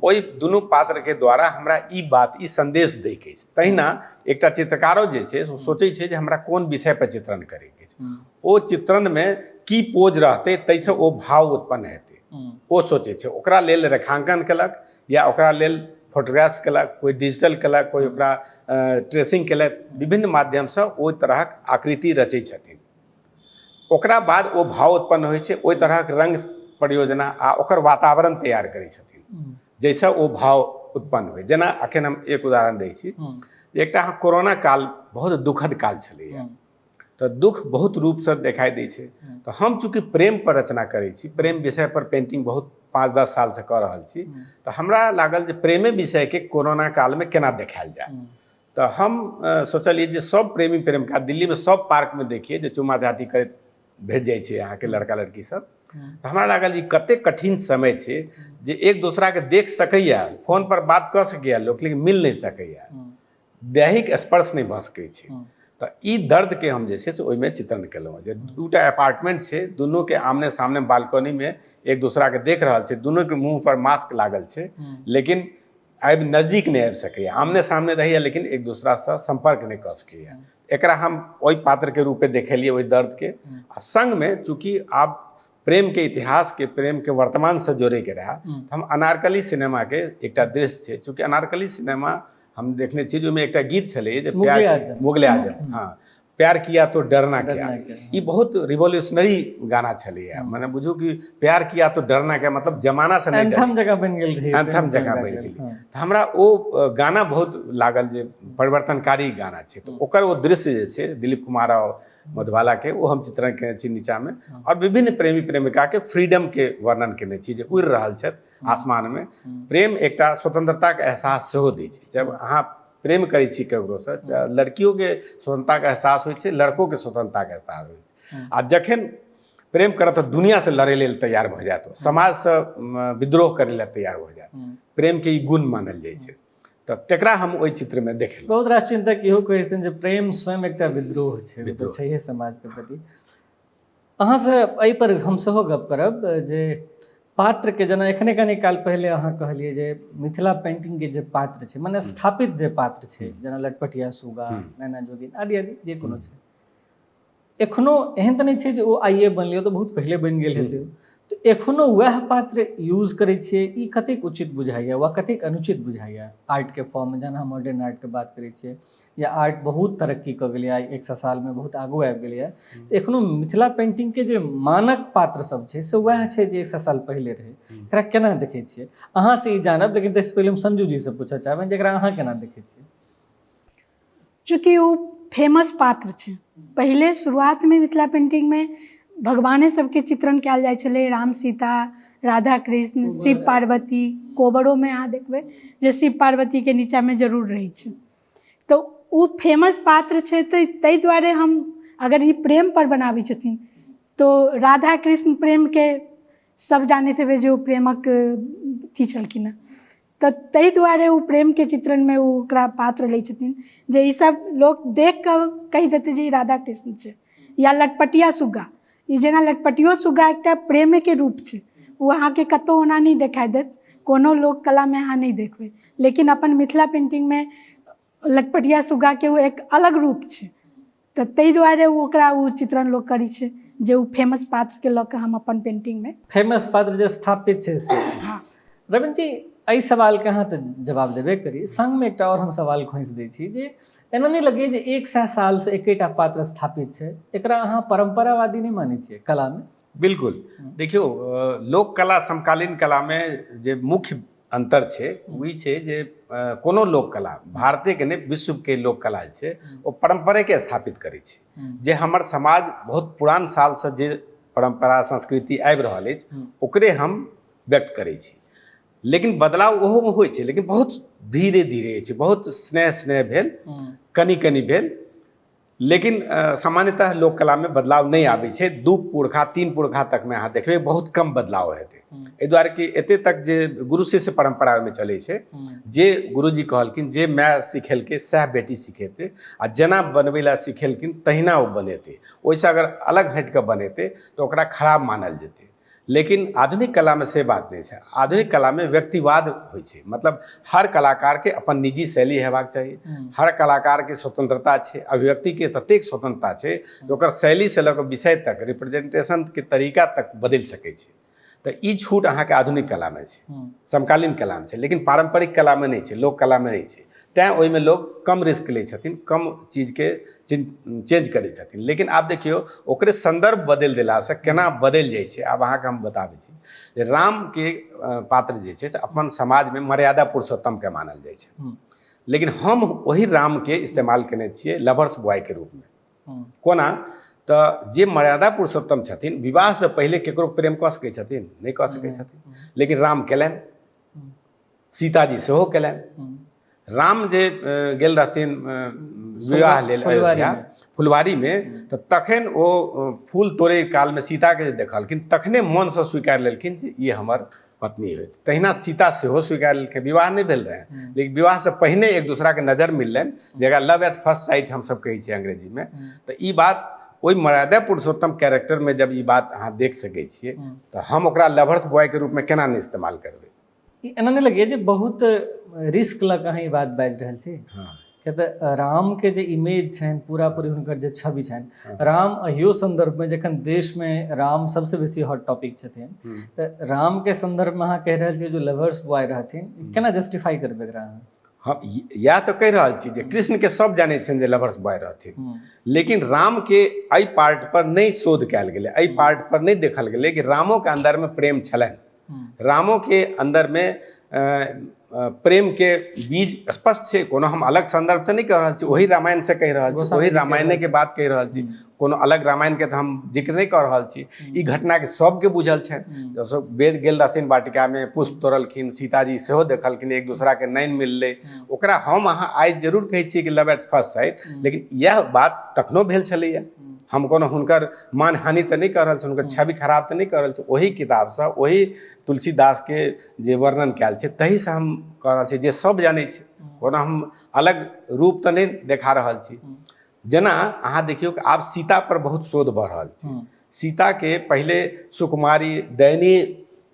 ओहि दुनू पात्रके द्वारा हमरा ई बात, ई सन्देश दैके अछि। तहिना एकटा चित्रकारो जे छै से सोचै छै जे हमरा कोन विषय पर चित्रण करैके अछि, ओ चित्रणमे की पोज रहतै ताहिसँ ओ भाव उत्पन्न हेतै, ओ सोचै छै। ओकरा लेल रेखाङ्कन केलक या ओकरा लेल फोटोग्राफ्स केलक, कोइ डिजिटल केलक, कोइ ओकरा ट्रेसिंग केलक, विभिन्न माध्यमसँ ओहि तरहक आकृति रचै छथिन। ओकरा बाद ओ भाव उत्पन्न होइ छै, ओहि तरहक रङ्ग परियोजना आ ओकर वातावरण तैयार करै छथिन जाहिसँ ओ भाव उत्पन्न होइ। जेना एखन हम एक उदाहरण दै छी, एकटा अहाँ कोरोना काल बहुत दुखद काल छलैए। तऽ दुःख बहुत रूपसँ देखाइ दै छै। तऽ हम चूँकि प्रेम पर रचना करै छी, प्रेम विषय पर पेंटिंग बहुत 5-10 सालसँ कऽ रहल छी, तऽ हमरा लागल जे प्रेमे विषयके कोरोना कालमे केना देखायल जाय। तऽ हम सोचलियै जे सब प्रेमी प्रेमिका दिल्लीमे सब पार्कमे देखियै जे चुम्मा चाटी करैत भेट जाइ छै अहाँके लड़का लड़की सब। तऽ हमरा लागल जे कतेक कठिन समय छै जे एक दोसराके देख सकैया, फोन पर बात कऽ सकैया लोक, लेकिन मिल नहि सकैया, दैहिक स्पर्श नहि भऽ सकै छै। तऽ ई दर्दके हम जे छै से ओहिमे चित्रण केलहुँ जे दूटा अपार्टमेंट छै, दुनूके आमने सामने बालकनीमे एक दोसराके देख रहल छै, दुनूके मुँह पर मास्क लागल छै, लेकिन आबि नजदीक नहि आबि सकैया, आमने सामने रहैया लेकिन एक दोसरासँ सम्पर्क नहि कऽ सकैया। एकरा हम ओहि पात्रके रूपे देखेलियै ओहि दर्दके। आ सङ्गमे चूँकि आब प्रेमके इतिहासके प्रेमके वर्तमानसँ जोड़ैके रहए, हम अनारकली सिनेमाके एकटा दृश्य छै, चूँकि अनारकली सिनेमा हम देखने छी, ओहिमे एकटा गीत छलै जे प्यार मुगले आजम, हाँ, प्यार किया तो डरना क्या, ई बहुत रिवोल्यूशनरी गाना छलैया। मने बुझू कि प्यार किया तो डरना क्या मतलब जमाना से नहीं एंथम जगह बनि गेल रही, एंथम जगह बनि गेल। तऽ हमरा ओ गाना बहुत लागल जे परिवर्तनकारी गाना छै। तऽ ओकर ओ दृश्य जे छै दिलीप कुमार और मधुबाला के, ओ हम चित्रण केने छी नीचामे, और विभिन्न प्रेमी प्रेमिका के फ्रीडम के वर्णन केने छी जे उड़ि रहल छथि आसमान में। प्रेम एकटा स्वतंत्रता के एहसास सेहो दै छै। जब अहाँ प्रेम करै छी ककरोसँ, लड़कियोके स्वतंत्रताके एहसास होइ छै, लड़कोके स्वतंत्रताके एहसास होइ छै। आ जखन प्रेम करत तऽ दुनियासँ लड़ै लेल तैयार भऽ जायत, समाजसँ विद्रोह करै लेल तैयार भऽ जायत। प्रेमके ई गुण मानल जाइ छै, तऽ तकरा हम ओहि चित्रमे देखेलहुँ। बहुत रास चिन्तक इहो कहै छथिन जे प्रेम स्वयं एकटा विद्रोह छै, ओ तऽ छैहे समाजके प्रति। अहाँसँ एहिपर हम सेहो गप करब जे पात्रके जेना एखने कनि काल पहिले अहाँ कहलियै जे मिथिला पेंटिंगके जे पात्र छै, मने स्थापित जे पात्र छै, जेना लटपटिया सुगा, नैना जोगिन आदि आदि जे कोनो छै, एखनो एहन तऽ नहि छै जे ओ आइए बनलै, ओ तऽ बहुत पहिले बनि गेल हेतै। तऽ एखनो वएह पात्र यूज करै छियै, ई कतेक उचित बुझाइया वा कतेक अनुचित बुझाइया आर्टके फॉर्ममे? जहन अहाँ मॉडर्न आर्टके बात करै छियै या आर्ट बहुत तरक्की कऽ गेलैए, आइ 100 सालमे बहुत आगू आबि गेलैए, तऽ एखनो मिथिला पेन्टिंगके जे मानक पात्र सब छै से वएह छै जे 100 साल पहिले रहै। एकरा केना देखै छियै अहाँ से ई जानब, लेकिन ताहिसँ पहिले हम संजू जीसँ पूछऽ चाहबनि जे एकरा अहाँ केना देखै छियै? चूँकि ओ फेमस पात्र छै, पहिले शुरुआतमे मिथिला पेन्टिंगमे भगवाने सबके चित्रण कयल जाइ छलै, राम सीता, राधा कृष्ण, शिव पार्वती। कोबरोमे अहाँ देखबै जे शिव पार्वतीके नीचाँमे जरूर रहै छै। तऽ ओ फेमस पात्र छै, तऽ ताहि दुआरे हम अगर ई प्रेमपर बनाबै छथिन तऽ राधा कृष्ण प्रेमके सब जानैत हेबै जे ओ प्रेमक अथी छलखिन हेँ, तऽ ताहि दुआरे ओ प्रेमके चित्रणमे ओ ओकरा पात्र लै छथिन जे ईसब लोक देख कऽ कहि देतै जे ई राधा कृष्ण छै। या लटपटिया सुग्गा, ई जेना लटपटियो सुग्गा एकटा प्रेमेके रूप छै, ओ अहाँके कतहु ओना नहि देखाइ देत, कोनो लोक कलामे अहाँ नहि देखबै, लेकिन अपन मिथिला पेन्टिंगमे लटपटिया सुग्गाके ओ एक अलग रूप छै। तऽ ताहि दुआरे ओ ओकरा ओ चित्रण लोक करै छै जे ओ फेमस पात्रके लऽ कऽ हम अपन पेन्टिंगमे फेमस पात्र जे स्थापित छै से। हँ। रविन्द्र जी, एहि सवालके अहाँ तऽ जवाब देबे करी, सङ्गमे एकटा आओर हम सवाल खोसि दै छी जे एना नहि लगैए जे 100 सालसँ एकेटा पात्र स्थापित छै, एकरा अहाँ परम्परावादी नहि मानै छियै कलामे? बिल्कुल। देखियौ, लोक कला समकालीन कलामे जे मुख्य अन्तर छै ओ ई छै जे कोनो लोक कला, भारतेके नहि विश्वके लोक कला जे छै ओ परम्परेके स्थापित करै छै। जे हमर समाज बहुत पुरान सालसँ जे परम्परा संस्कृति आबि रहल अछि ओकरे हम व्यक्त करै छी। लेकिन बदलाव ओहोमे होइ छै, लेकिन बहुत धीरे धीरे होइ छै, बहुत स्नेह स्नेह भेल, कनि कनि भेल, लेकिन सामान्यतः लोक कलामे बदलाव नहि आबै छै। 2 पुरखा 3 पुरखा तकमे अहाँ देखबै बहुत कम बदलाव हेतै। एहि दुआरे कि एते तक जे गुरु शिष्य परम्परा ओहिमे चलै छै, जे गुरुजी कहलखिन, जे माय सिखेलकै सएह बेटी सिखेतै, आ जेना बनबै लए सिखेलखिन तहिना ओ बनेतै। ओहिसँ अगर अलग हटि कऽ बनेतै तऽ ओकरा खराब मानल जेतै। लेकिन आधुनिक कलामे से बात नहि छै। आधुनिक कलामे व्यक्तिवाद होइ छै, मतलब हर कलाकारके अपन निजी शैली हेबाक चाही, हर कलाकारके स्वतंत्रता छै, अभिव्यक्तिके ततेक स्वतंत्रता छै जे ओकर शैलीसँ लऽ कऽ विषय तक, रिप्रेजेंटेशनके तरीका तक बदलि सकै छै। तऽ ई छूट अहाँके आधुनिक कलामे छै, समकालीन कलामे छै, लेकिन पारम्परिक कलामे नहि छै, लोक कलामे नहि छै। तैँ ओहिमे लोक कम रिस्क लै छथिन, कम चीजके चेंज करै छथिन। लेकिन आब देखियौ ओकरे सन्दर्भ बदलि देलासँ केना बदलि जाइ छै। आब अहाँके हम बताबै छी जे रामके पात्र जे छै से अपन समाजमे मर्यादा पुरुषोत्तमके मानल जाइ छै, लेकिन हम ओहि रामके इस्तेमाल केने छियै लवर्स बॉयके रूपमे। कोना? तऽ जे मर्यादा पुरुषोत्तम छथिन, विवाहसँ पहिले केकरो प्रेम कऽ सकै छथिन? नहि कऽ सकै छथिन। लेकिन राम केलनि, सीताजी सेहो केलनि। राम जे गेल रहथिन विवाह लेल अयोध्या फुलवारीमे, तऽ तखन ओ फूल तोड़ै कालमे सीताके जे देखलखिन तखने मनसँ स्वीकार लेलखिन जे ई हमर पत्नी होइत। तहिना सीता सेहो स्वीकार लेलखिन। विवाह नहि भेल रहै, लेकिन विवाहसँ पहिने एक दूसराके नजर मिललनि, जकरा लव एट फर्स्ट साइट हमसब कहै छियै अंग्रेजीमे। तऽ ई बात ओहि मर्यादा पुरुषोत्तम कैरेक्टरमे जब ई बात अहाँ देख सकै छियै, तऽ हम ओकरा लवर्स बॉयके रूपमे केना नहि इस्तेमाल करबै? ई एना नहि लगैए जे बहुत रिस्क लऽ कऽ अहाँ ई बात बाजि रहल छी? किया तऽ रामके जे इमेज छनि, पूरा पूरी हुनकर जे छवि छनि, राम अहियो सन्दर्भमे जखन देशमे राम सबसँ बेसी हॉट टॉपिक छथिन, तऽ रामके सन्दर्भमे अहाँ कहि रहल छियै जे लवर्स बॉय रहथिन, केना जस्टिफाई करबै एकरा अहाँ? हम इएह तऽ कहि रहल छी जे कृष्णके सब जानै छनि जे लवर्स बॉय रहथिन, लेकिन रामके एहि पार्ट पर नहि शोध कयल गेलै, एहि पार्ट पर नहि देखल गेलै कि रामोके अन्दरमे प्रेम छलनि, रामोके अन्दरमे प्रेमके बीज स्पष्ट छै। कोनो हम अलग सन्दर्भ तऽ नहि कहि रहल छी, ओही रामायणसँ कहि रहल छी, ओही रामायणेके बात कहि रहल छी, कोनो अलग रामायणके तऽ हम जिक्र नहि कऽ रहल छी। ई घटनाके सबके बुझल छनि। जब सब बेर गेल रहथिन वाटिकामे, पुष्प तोड़लखिन, सीताजी सेहो देखलखिन, एक दोसराके नैन मिललै। ओकरा हम अहाँ आइ जरूर कहै छियै कि लव एट फर्स्ट साइट, लेकिन इएह बात तखनो भेल छलैए। हम कोनो हुनकर मानहानि तऽ नहि कऽ रहल छी, हुनकर छवि खराब तऽ नहि कऽ रहल छी। ओही किताबसँ, ओही तुलसीदासके जे वर्णन कयल छै तहीसँ हम कऽ रहल छी, जे सब जानै छै। कोनो हम अलग रूप तऽ नहि देखा रहल छी। जेना अहाँ देखियौ कि आब सीता पर बहुत शोध भऽ रहल छै। सीताके पहिले सुकुमारी दयनीय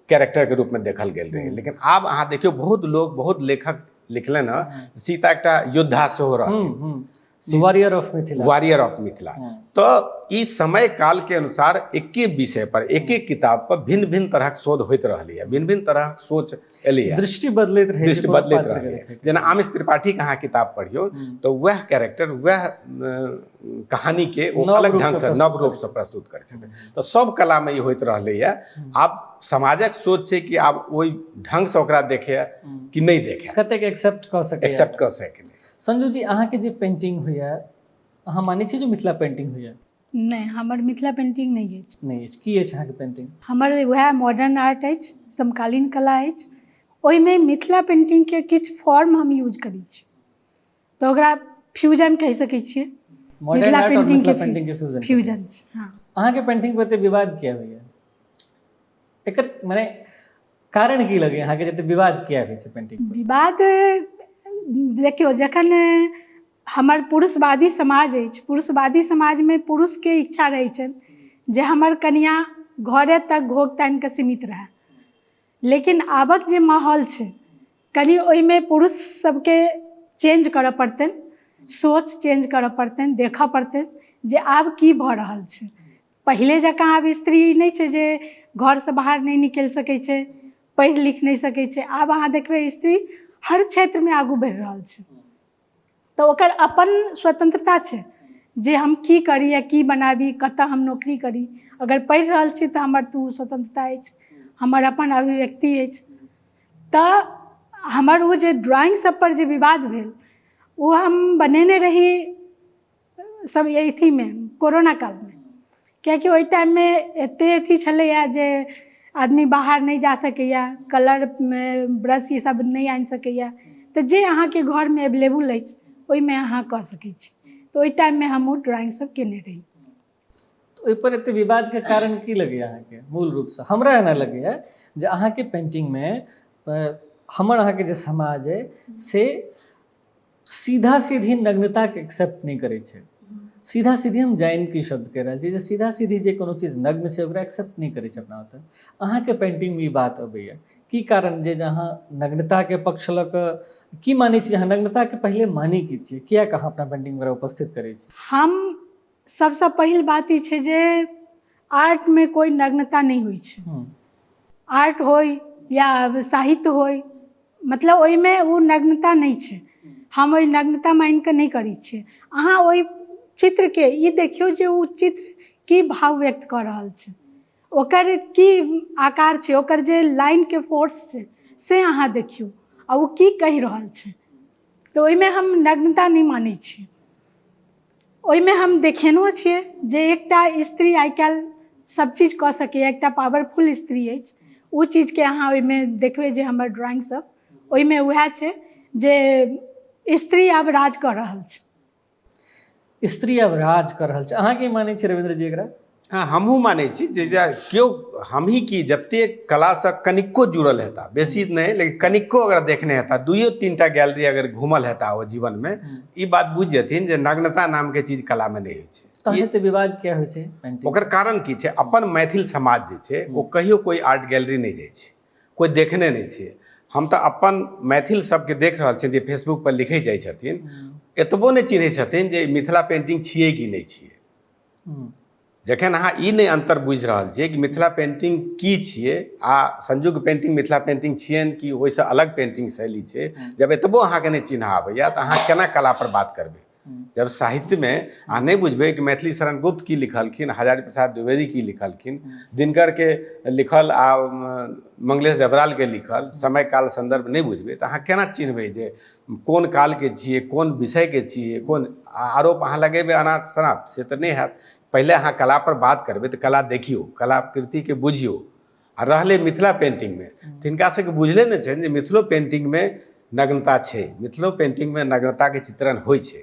कैरेक्टरके रूपमे देखल गेल रहै, लेकिन आब अहाँ देखियौ बहुत लोग, बहुत लेखक लिखलनि हँ, सीता एकटा योद्धा सेहो रहथिन, warrior of Mithila, warrior of Mithila. तऽ ई समय काल के अनुसार एके विषय पर, एके किताब पर भिन्न भिन्न तरहक शोध होइत रहलैए, भिन्न भिन्न तरहक सोच एलैए, दृष्टि बदलैत रहै, दृष्टि बदलैत रहलैए। जेना आमिष त्रिपाठी के अहाँ किताब पढ़ियौ तऽ वएह कैरेक्टर, वएह कहानी के ओ अलग ढंग से, नव रूप से प्रस्तुत करै छथिन। तऽ सब कला मे ई होइत रहलैए। आब समाजक सोच छै कि आब ओहि ढंग से ओकरा देखे कि नहि देखे, कतेक एक्सेप्ट कऽ सकै, एक्सेप्ट कऽ सकै। संजू जी, अहाँके जे पेंटिंग होइए, अहाँ मानै छियै जे मिथिला पेंटिंग होइए? नहि, हमर मिथिला पेंटिंग नहि अछि। नहि अछि? की अछि अहाँके पेंटिंग? हमर वएह मॉडर्न आर्ट अछि, समकालीन कला अछि। ओहिमे मिथिला पेंटिंगके किछु फॉर्म हम यूज करै छी, तऽ ओकरा फ्यूजन कहि सकै छियै। मिथिला पेंटिंग के फ्यूजन, फ्यूजन छै। हँ, अहाँके पेंटिंग पर एते विवाद किया होइए? एकर मने कारण की लगैए अहाँके, जते विवाद किया होइ छै पेंटिंग? विवाद देखियौ, जखन हमर पुरुषवादी समाज अछि, पुरुषवादी समाजमे पुरुषके इच्छा रहै छनि जे हमर कनिआँ घरे तक घोघ तानि कऽ सीमित रहए, लेकिन आबक जे माहौल छै कनि ओहिमे पुरुष सबके चेंज करऽ पड़तनि, सोच चेंज करऽ पड़तनि, देखऽ पड़तनि जे आब की भऽ रहल छै। पहिले जकाँ आब स्त्री नहि छै जे घरसँ बाहर नहि निकलि सकै छै, पढ़ि लिख नहि सकै छै। आब अहाँ देखबै स्त्री हर क्षेत्रमे आगू बढ़ि रहल छै, तऽ ओकर अपन स्वतन्त्रता छै जे हम की करी या की बनाबी, कतऽ हम नौकरी करी। अगर पढ़ि रहल छी तऽ हमर तऽ ओ स्वतन्त्रता अछि, हमर अपन अभिव्यक्ति अछि। तऽ हमर ओ जे ड्रॉइंग सब पर जे विवाद भेल, ओ हम बनेने रही सब अथीमे कोरोना कालमे, कियाकि ओहि टाइममे एते अथी छलैया जे आदमी बाहर नहि जा सकैया, कलर ब्रश ई सब नहि आनि सकैया, तऽ जे अहाँके घरमे एवलेबल अछि ओहिमे अहाँ कऽ सकै छी। तऽ ओहि टाइममे हम ओ ड्रॉइंग सब केने रही। ओहिपर एते विवादके कारण की लगैया अहाँके मूल रूपसँ? हमरा एना लगैया जे अहाँके पेंटिंगमे हमर अहाँके जे समाज अइ से सीधा सीधी नग्नताके एक्सेप्ट नहि करै छै। सीधा सीधी हम जानि के शब्द कहि रहल छी जे सीधा सीधी जे कोनो चीज नग्न छै ओकरा एक्सेप्ट नहि करै छै अपना ओतऽ। अहाँके पेंटिंगमे ई बात अबैया, की कारण जे अहाँ नग्नताके पक्ष लऽ कऽ की मानै छी? अहाँ नग्नताके पहिले मानै की छियै? किएक अहाँ अपना पेंटिंग वगैरह उपस्थित करै छी? हम सबसँ पहिल बात ई छै जे आर्टमे कोइ नग्नता नहि होइ छै। आर्ट होइ या साहित्य होइ, मतलब ओहिमे ओ नग्नता नहि छै। हम ओहि नग्नता मानि कऽ नहि करै छियै। अहाँ ओहि चित्रके ई देखियौ जे ओ चित्र की भाव व्यक्त कऽ रहल छै, ओकर की आकार छै, ओकर जे लाइनके फोर्स छै से अहाँ देखियौ, आ ओ की कहि रहल छै। तऽ ओहिमे हम नग्नता नहि मानै छियै। ओहिमे हम देखेनो छियै जे एकटा स्त्री आइ काल्हि सब चीज कऽ सकैए, एकटा पावरफुल स्त्री अछि। ओ चीजके अहाँ ओहिमे देखबै जे हमर ड्रॉइंग सब ओहिमे उएह छै जे स्त्री आब राज कऽ रहल छै। स्त्री आब राज कऽ रहल छै, अहाँ की मानै छियै रविन्द्र जी एकरा? हँ, हमहूँ मानै छी जे केओ हमही की जतेक कलासँ कनिको जुड़ल हेता, बेसी नहि लेकिन कनिको अगर देखने हेता, दुइयो तीनटा गैलरी अगर घूमल हेता ओ जीवनमे, ई बात बुझि जेथिन जे नग्नता नामके चीज कलामे नहि होइ छै। तहन एते विवाद किया होइ छै पेंटिंग? ओकर कारण की छै? अपन मैथिल समाज जे छै ओ कहियो कोइ आर्ट गैलरी नहि जाइ छै, कोइ देखने नहि छै। हम तऽ अपन मैथिल सबके देख रहल छियै जे फेसबुक पर लिखै जाइ छथिन, एतबो नहि चिन्है छथिन जे मिथिला पेंटिंग छियै कि नहि छियै। जखन अहाँ ई नहि अन्तर बुझि रहल छियै कि मिथिला पेंटिंग की छियै आ संयुग पेंटिंग मिथिला पेंटिंग छियनि कि ओहिसँ अलग पेंटिंग शैली छै, जब एतबो अहाँके नहि चिन्ह आबैया तऽ अहाँ केना कला पर बात करबै? जब साहित्यमे अहाँ नहि बुझबै कि मैथिली शरण गुप्त की लिखलखिन, हजारी प्रसाद द्विवेदी की लिखलखिन, दिनकरके लिखल आ मंगलेश डबरालके लिखल समय काल सन्दर्भ नहि बुझबै तऽ अहाँ केना चिन्हबै जे कोन कालके छियै, कोन विषयके छियै, कोन आरोप अहाँ लगेबै अनाप शनाप, से तऽ नहि हैत। पहिले अहाँ कलापर बात करबै तऽ कला देखियौ, कलाकृतिके बुझियौ। आ रहलै मिथिला पेन्टिंगमे, तऽ हिनका सबके बुझले नहि छनि जे मिथिलो पेन्टिंगमे नग्नता छै, मिथिलो पेन्टिंगमे नग्नताके चित्रण होइ छै।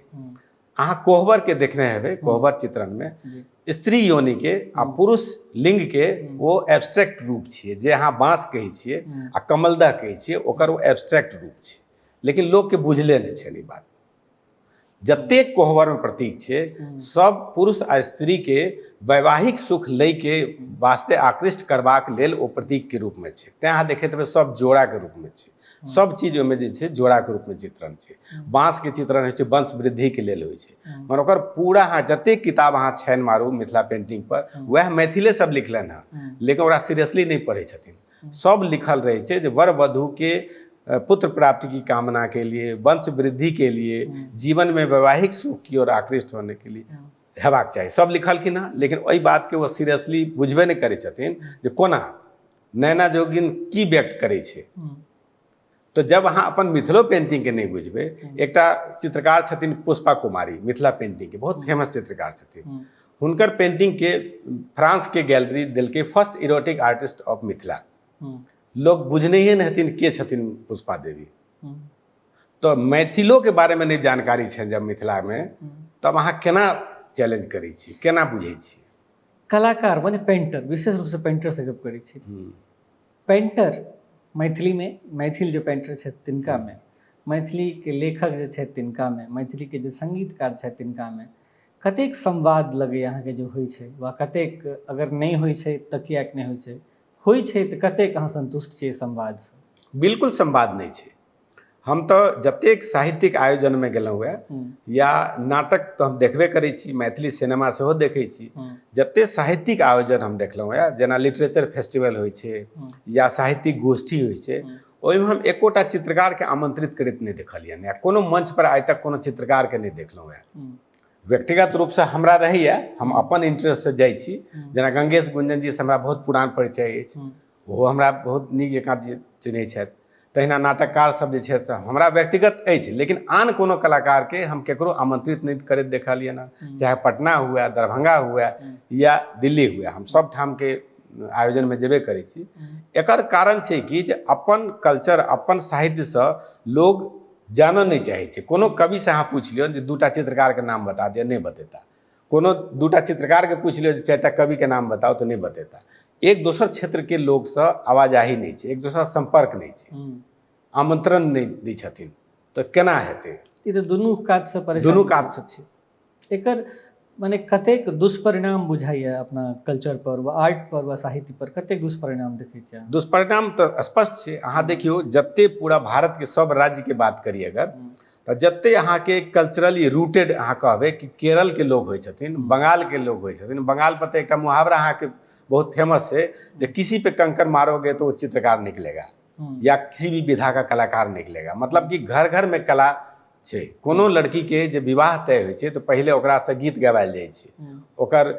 अहाँ कोहबरके देखने हेबै, कोहबर चित्रणमे स्त्री योनिके आ पुरुष लिंगके ओ एब्स्ट्रैक्ट रूप छियै, जे अहाँ बाँस कहै छियै आ कमलदह कहै छियै ओकर ओ एब्स्ट्रैक्ट रूप छै, लेकिन लोकके बुझले नहि छनि ई बात। जतेक कोहबरमे प्रतीक छै सब पुरुष आ स्त्रीके वैवाहिक सुख लैके वास्ते आकृष्ट करबाक लेल ओ प्रतीकके रूपमे छै। तैँ अहाँ देखैत हेबै सब जोड़ाके रूपमे छै, सब चीज ओहिमे जे छै जोड़ाके रूपमे चित्रण छै। बाँसके चित्रण होइ छै, वंश वृद्धिके लेल होइ छै। मगर ओकर पूरा अहाँ जतेक किताब अहाँ छानि मारू मिथिला पेंटिंग पर, वएह मैथिले सब लिखलनि हँ, लेकिन ओकरा सीरियसली नहि पढ़ै छथिन। सब लिखल रहै छै जे वर वधू के पुत्र प्राप्ति की कामना के लिए, वंश वृद्धि के लिए, जीवन में वैवाहिक सुख की ओर आकृष्ट होने के लिए हेबाक चाही, सब लिखलखिन हँ, लेकिन ओहि बातके ओ सीरियसली बुझबे नहि करै छथिन जे कोना नैना जोगिन की व्यक्त करै छै। तऽ जब अहाँ अपन मिथिलो पेंटिंगके नहि बुझबै, एकटा चित्रकार छथिन पुष्पा कुमारी, मिथिला पेंटिंगके बहुत फेमस चित्रकार छथिन, हुनकर पेंटिंगके फ्रांसके गैलरी देलकै first erotic artist of Mithila. लोक बुझनहिए नहि हेथिन के छथिन पुष्पा देवी। तऽ मैथिलोके बारेमे नहि जानकारी छनि जब मिथिलामे, तब अहाँ केना चैलेंज करै छी, केना बुझै छी? कलाकार माने पेंटर, विशेष रूपसँ पेंटरसँ गप करै छी। पेंटर मैथिलीमे, मैथिल जे पेंटर छथि तिनकामे, मैथिलीके लेखक जे छथि तिनकामे, मैथिलीके जे सङ्गीतकार छथि तिनकामे कतेक संवाद लगैए अहाँके जे होइ छै, वा कतेक अगर नहि होइ छै तऽ किएक नहि होइ छै, होइ छै तऽ कतेक अहाँ सन्तुष्ट छियै संवादसँ? बिल्कुल संवाद नहि छै। हम तऽ जतेक साहित्यिक आयोजनमे गेलहुँ हेँ या नाटक तऽ हम देखबे करै छी, मैथिली सिनेमा सेहो देखै छी, जतेक साहित्यिक आयोजन हम देखलहुँ हेँ, जेना लिटरेचर फेस्टिवल होइ छै या साहित्यिक गोष्ठी होइ छै, ओहिमे हम एकोटा चित्रकारके आमंत्रित करैत नहि देखलियनि, या कोनो मंच पर आइ तक कोनो चित्रकारके नहि देखलहुँ हेँ। व्यक्तिगत रूपसँ हमरा रहैए, हम अपन इंटरेस्टसँ जाइ छी। जेना गंगेश गुंजन जीसँ हमरा बहुत पुरान परिचय अछि, ओहो हमरा बहुत नीक जकाँ चिन्है छथि। तहिना नाटककार सब जे छथि से हमरा व्यक्तिगत अछि, लेकिन आन कोनो कलाकारके हम केकरो आमंत्रित नहि करैत देखलियनि हँ, चाहे पटना हुए, दरभंगा हुए या दिल्ली हुए, हम सब ठामके आयोजनमे जेबे करै छी। एकर कारण छै कि जे अपन कल्चर, अपन साहित्यसँ लोग जानऽ नहि चाहै छै। कोनो कविसँ अहाँ पूछि लियौ जे दूटा चित्रकारके नाम बता दिअ, नहि बतेता। कोनो दूटा चित्रकारके पूछि लियौ जे चारिटा कविके नाम बताउ तऽ नहि बतेता। एक दोसर क्षेत्रके लोकसँ आवाजाही नहि छै, एक दोसर सम्पर्क नहि छै, आमंत्रण नहि दै छथिन, तऽ केना हेतै? ई तऽ दुनू कातसँ परेशान, दुनू कातसँ छै। एकर मने कतेक दुष्परिणाम बुझाइए अपना कल्चर पर वा आर्ट पर वा साहित्य पर, कतेक दुष्परिणाम देखै छियै? दुष्परिणाम तऽ स्पष्ट छै। अहाँ देखियौ, जते पूरा भारतके सब राज्यके बात करी अगर, तऽ जते अहाँके कल्चरली रूटेड अहाँ कहबै कि केरलके लोग होइ छथिन, बंगालके लोग होइ छथिन। बंगाल पर तऽ एकटा मुहावरा अहाँके बहुत फेमस छै जे किसी पे कंकर मारोगे तो वो चित्रकार निकलेगा या किसी भी विधा का कलाकार निकलेगा। मतलब कि घर घर में कला छै। कोनो लड़कीके जे विवाह तय होइ छै तऽ पहिले ओकरासँ गीत गवायल जाइ छै, ओकर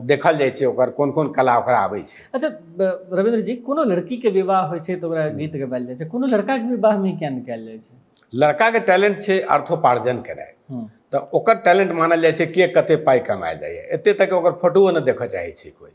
देखल जाइ छै ओकर कोन कोन कला ओकरा आबै छै। अच्छा रविन्द्र जी, कोनो लड़कीके विवाह होइ छै तऽ ओकरा गीत गवायल जाइ छै, कोनो लड़काके विवाहमे किया नहि कयल जाइ छै? लड़काके टैलेंट छै अर्थोपार्जन केनाइ, तऽ ओकर टैलेंट मानल जाइ छै के कते पाइ कमायल जाइए। एते तक ओकर फोटोओ नहि देखऽ चाहै छै कोइ।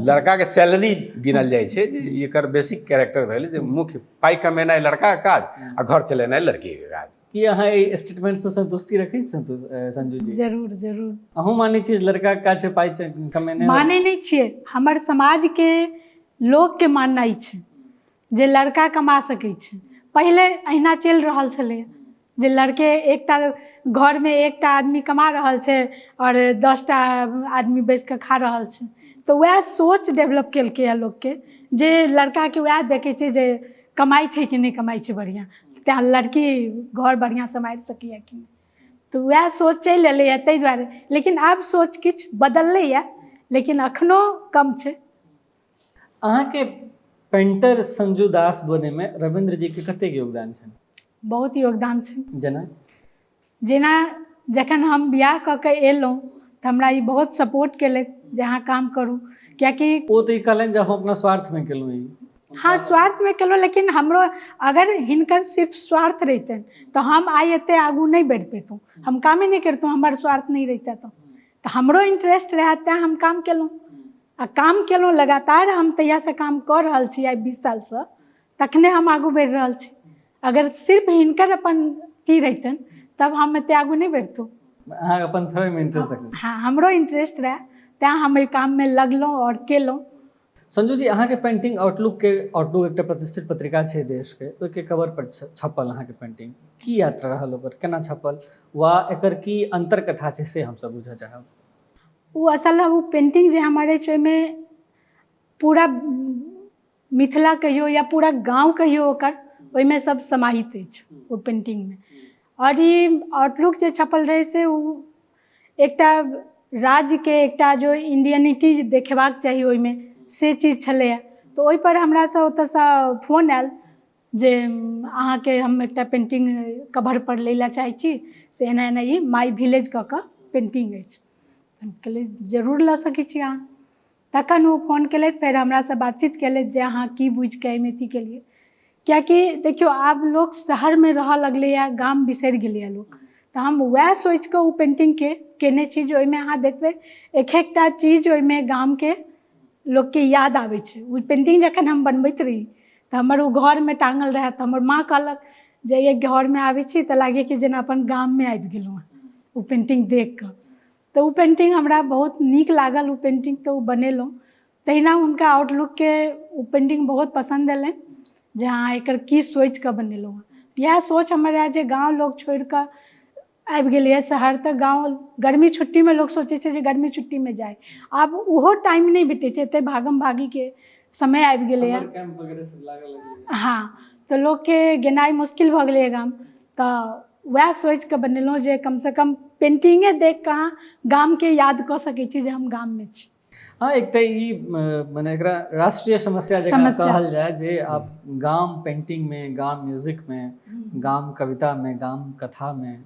लड़काके सैलरी गिनल जाइ छै जे एकर बेसिक कैरेक्टर भेल जे मुख्य पाइ कमेनाइ लड़काके काज आ घर चलेनाइ लड़कीके काज। की अहाँ एहि स्टेटमेंटसँ संतुष्टि रखै छी संजू जी? जरूर जरूर। अहूँ मानै छियै जे लड़काके काज छै पाइ कमेनाइ? मानै नहि छियै, हमर समाजके लोकके माननाइ छै जे लड़का कमा सकै छै। पहिले अहिना चलि रहल छलैए जे लड़के एकटा घरमे एकटा आदमी कमा रहल छै आओर 10टा आदमी बैस कऽ खा रहल छै। तऽ वएह सोच डेवलप केलकैए लोकके जे लड़काके वएह देखै छै जे कमाइ छै कि नहि कमाइ छै बढ़िआँ, तेँ लड़की घर बढ़िआँ सम्हारि सकैए कि नहि, तऽ वएह सोच चलि एलैए ताहि दुआरे। लेकिन आब सोच किछु बदललैए, लेकिन एखनो कम छै। अहाँके पेंटर संजू दास बनैमे रविन्द्र जीके कतेक योगदान छनि? बहुत योगदान छै। जेना? जेना जखन हम बियाह कऽ के एलहुँ तऽ हमरा ई बहुत सपोर्ट केलथि जे अहाँ काम करू, कियाकि ओ तऽ ई कहलनि जे हम अपना स्वार्थमे केलहुँ ई। हाँ, स्वार्थमे केलहुँ, लेकिन हमरो अगर हिनकर सिर्फ स्वार्थ रहितनि तऽ हम आइ एते आगू नहि बढ़ि पैतहुँ, हम कामे नहि करितहुँ हमर स्वार्थ नहि रहितै तऽ हमरो इंटरेस्ट रहए तेँ हम काम केलहुँ आ काम केलहुँ लगातार। हम तहियासँ काम कऽ रहल छी आइ 20 सालसँ, तखने हम आगू बढ़ि रहल छी। अगर सिर्फ हिनकर अपन अथी रहितनि तब हम एते आगू नहि बढ़ितहुँ। अहाँ अपन समयमे इंटरेस्ट रखने? हाँ, हमरो इंटरेस्ट रहए तेँ हम एहि काममे लगलहुँ आओर केलहुँ। संजू जी, अहाँके पेंटिंग आउटलुकके, आउटलुक एकटा प्रतिष्ठित पत्रिका छै देशके, ओहिके कवर पर छपल अहाँके पेंटिंग, की यात्रा रहल ओकर, केना छपल वा एकर की अंतर्कथा छै से हमसब बुझऽ चाहब। ओ असल ओ पेंटिंग जे हमर अछि ओहिमे पूरा मिथिला कहियौ या पूरा गाँव कहियौ ओकर ओहिमे सब समाहित अछि ओ पेंटिंगमे। आओर ई आउटलुक जे छपल रहै से ओ एकटा राज्यके एकटा जो इंडियनिटी देखेबाक चाही ओहिमे से चीज छलैए। तऽ ओहिपर हमरासँ ओतऽसँ फोन आयल जे अहाँके हम एकटा पेंटिंग कवरपर लै लए चाहै छी, से एना एना ई माइ विलेज कऽ कऽ पेंटिंग अछि। हम कहलियै जरूर लऽ सकै छी अहाँ। तखन ओ फोन केलथि, फेर हमरासँ बातचीत केलथि जे अहाँ की बुझिकऽ एहिमे अथी केलियै, कियाकि देखियौ आब लोक शहरमे रहऽ लगलैए, गाम बिसरि गेलैए लोक। तऽ हम वएह सोचिकऽ ओ पेन्टिंगके केने छी जे ओहिमे अहाँ देखबै एक एकटा चीज ओहिमे गामके लोकके याद आबै छै। ओ पेन्टिंग जखन हम बनबैत रही तऽ हमर ओ घरमे टाँगल रहए, तऽ हमर माँ कहलक जे एहि घरमे आबै छी तऽ लागैए कि जेना अपन गाममे आबि गेलहुँ हँ ओ पेन्टिंग देखिकऽ। तऽ ओ पेन्टिंग हमरा बहुत नीक लागल, ओ पेन्टिंग तऽ ओ बनेलहुँ। तहिना हुनका आउटलुकके ओ पेन्टिंग बहुत पसन्द एलनि जे अहाँ एकर की सोचिकऽ बनेलहुँ हँ। इएह सोच हमर रहए जे गाँव लोक छोड़िकऽ आबि गेलैए शहर, तऽ गाँव गर्मी छुट्टीमे लोक सोचै छै जे गर्मी छुट्टीमे जाइ, आब ओहो टाइम नहि भेटै छै, एते भागम भागीके समय आबि गेलैए। हाँ, तऽ लोकके गेनाइ मुश्किल भऽ गेलैए गाम। तऽ वएह सोचिकऽ बनेलहुँ जे कमसँ कम पेन्टिंगे देखिकऽ अहाँ गामके याद कऽ सकै छी जे हम गाममे छी। हाँ, एकटा ई मने एकरा राष्ट्रीय समस्या जकाँ कहल जाय जे आब गाम पेंटिंग में, गाम म्यूजिक में, गाम कविता में, गाम कथा में,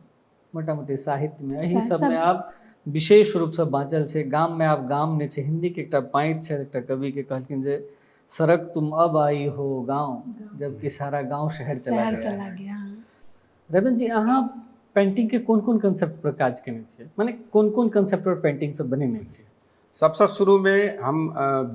मोटा मोटी साहित्य में, एहि सब में आब विशेष रूप से बाँचल छै। गाम में आब गाम नहि छै। हिंदी के एकटा पाँति छै, एकटा कवि के कहलखिन जे सड़क तुम अब आई हो गाँव, जबकि सारा गाँव शहर चला गया। रविन्द्र जी, अहाँ पेंटिंग के कोन कोन कंसेप्ट पर काज केने छियै, माने कोन कोन कंसेप्ट पर पेंटिंग सब बनेने छियै? सबसँ शुरूमे हम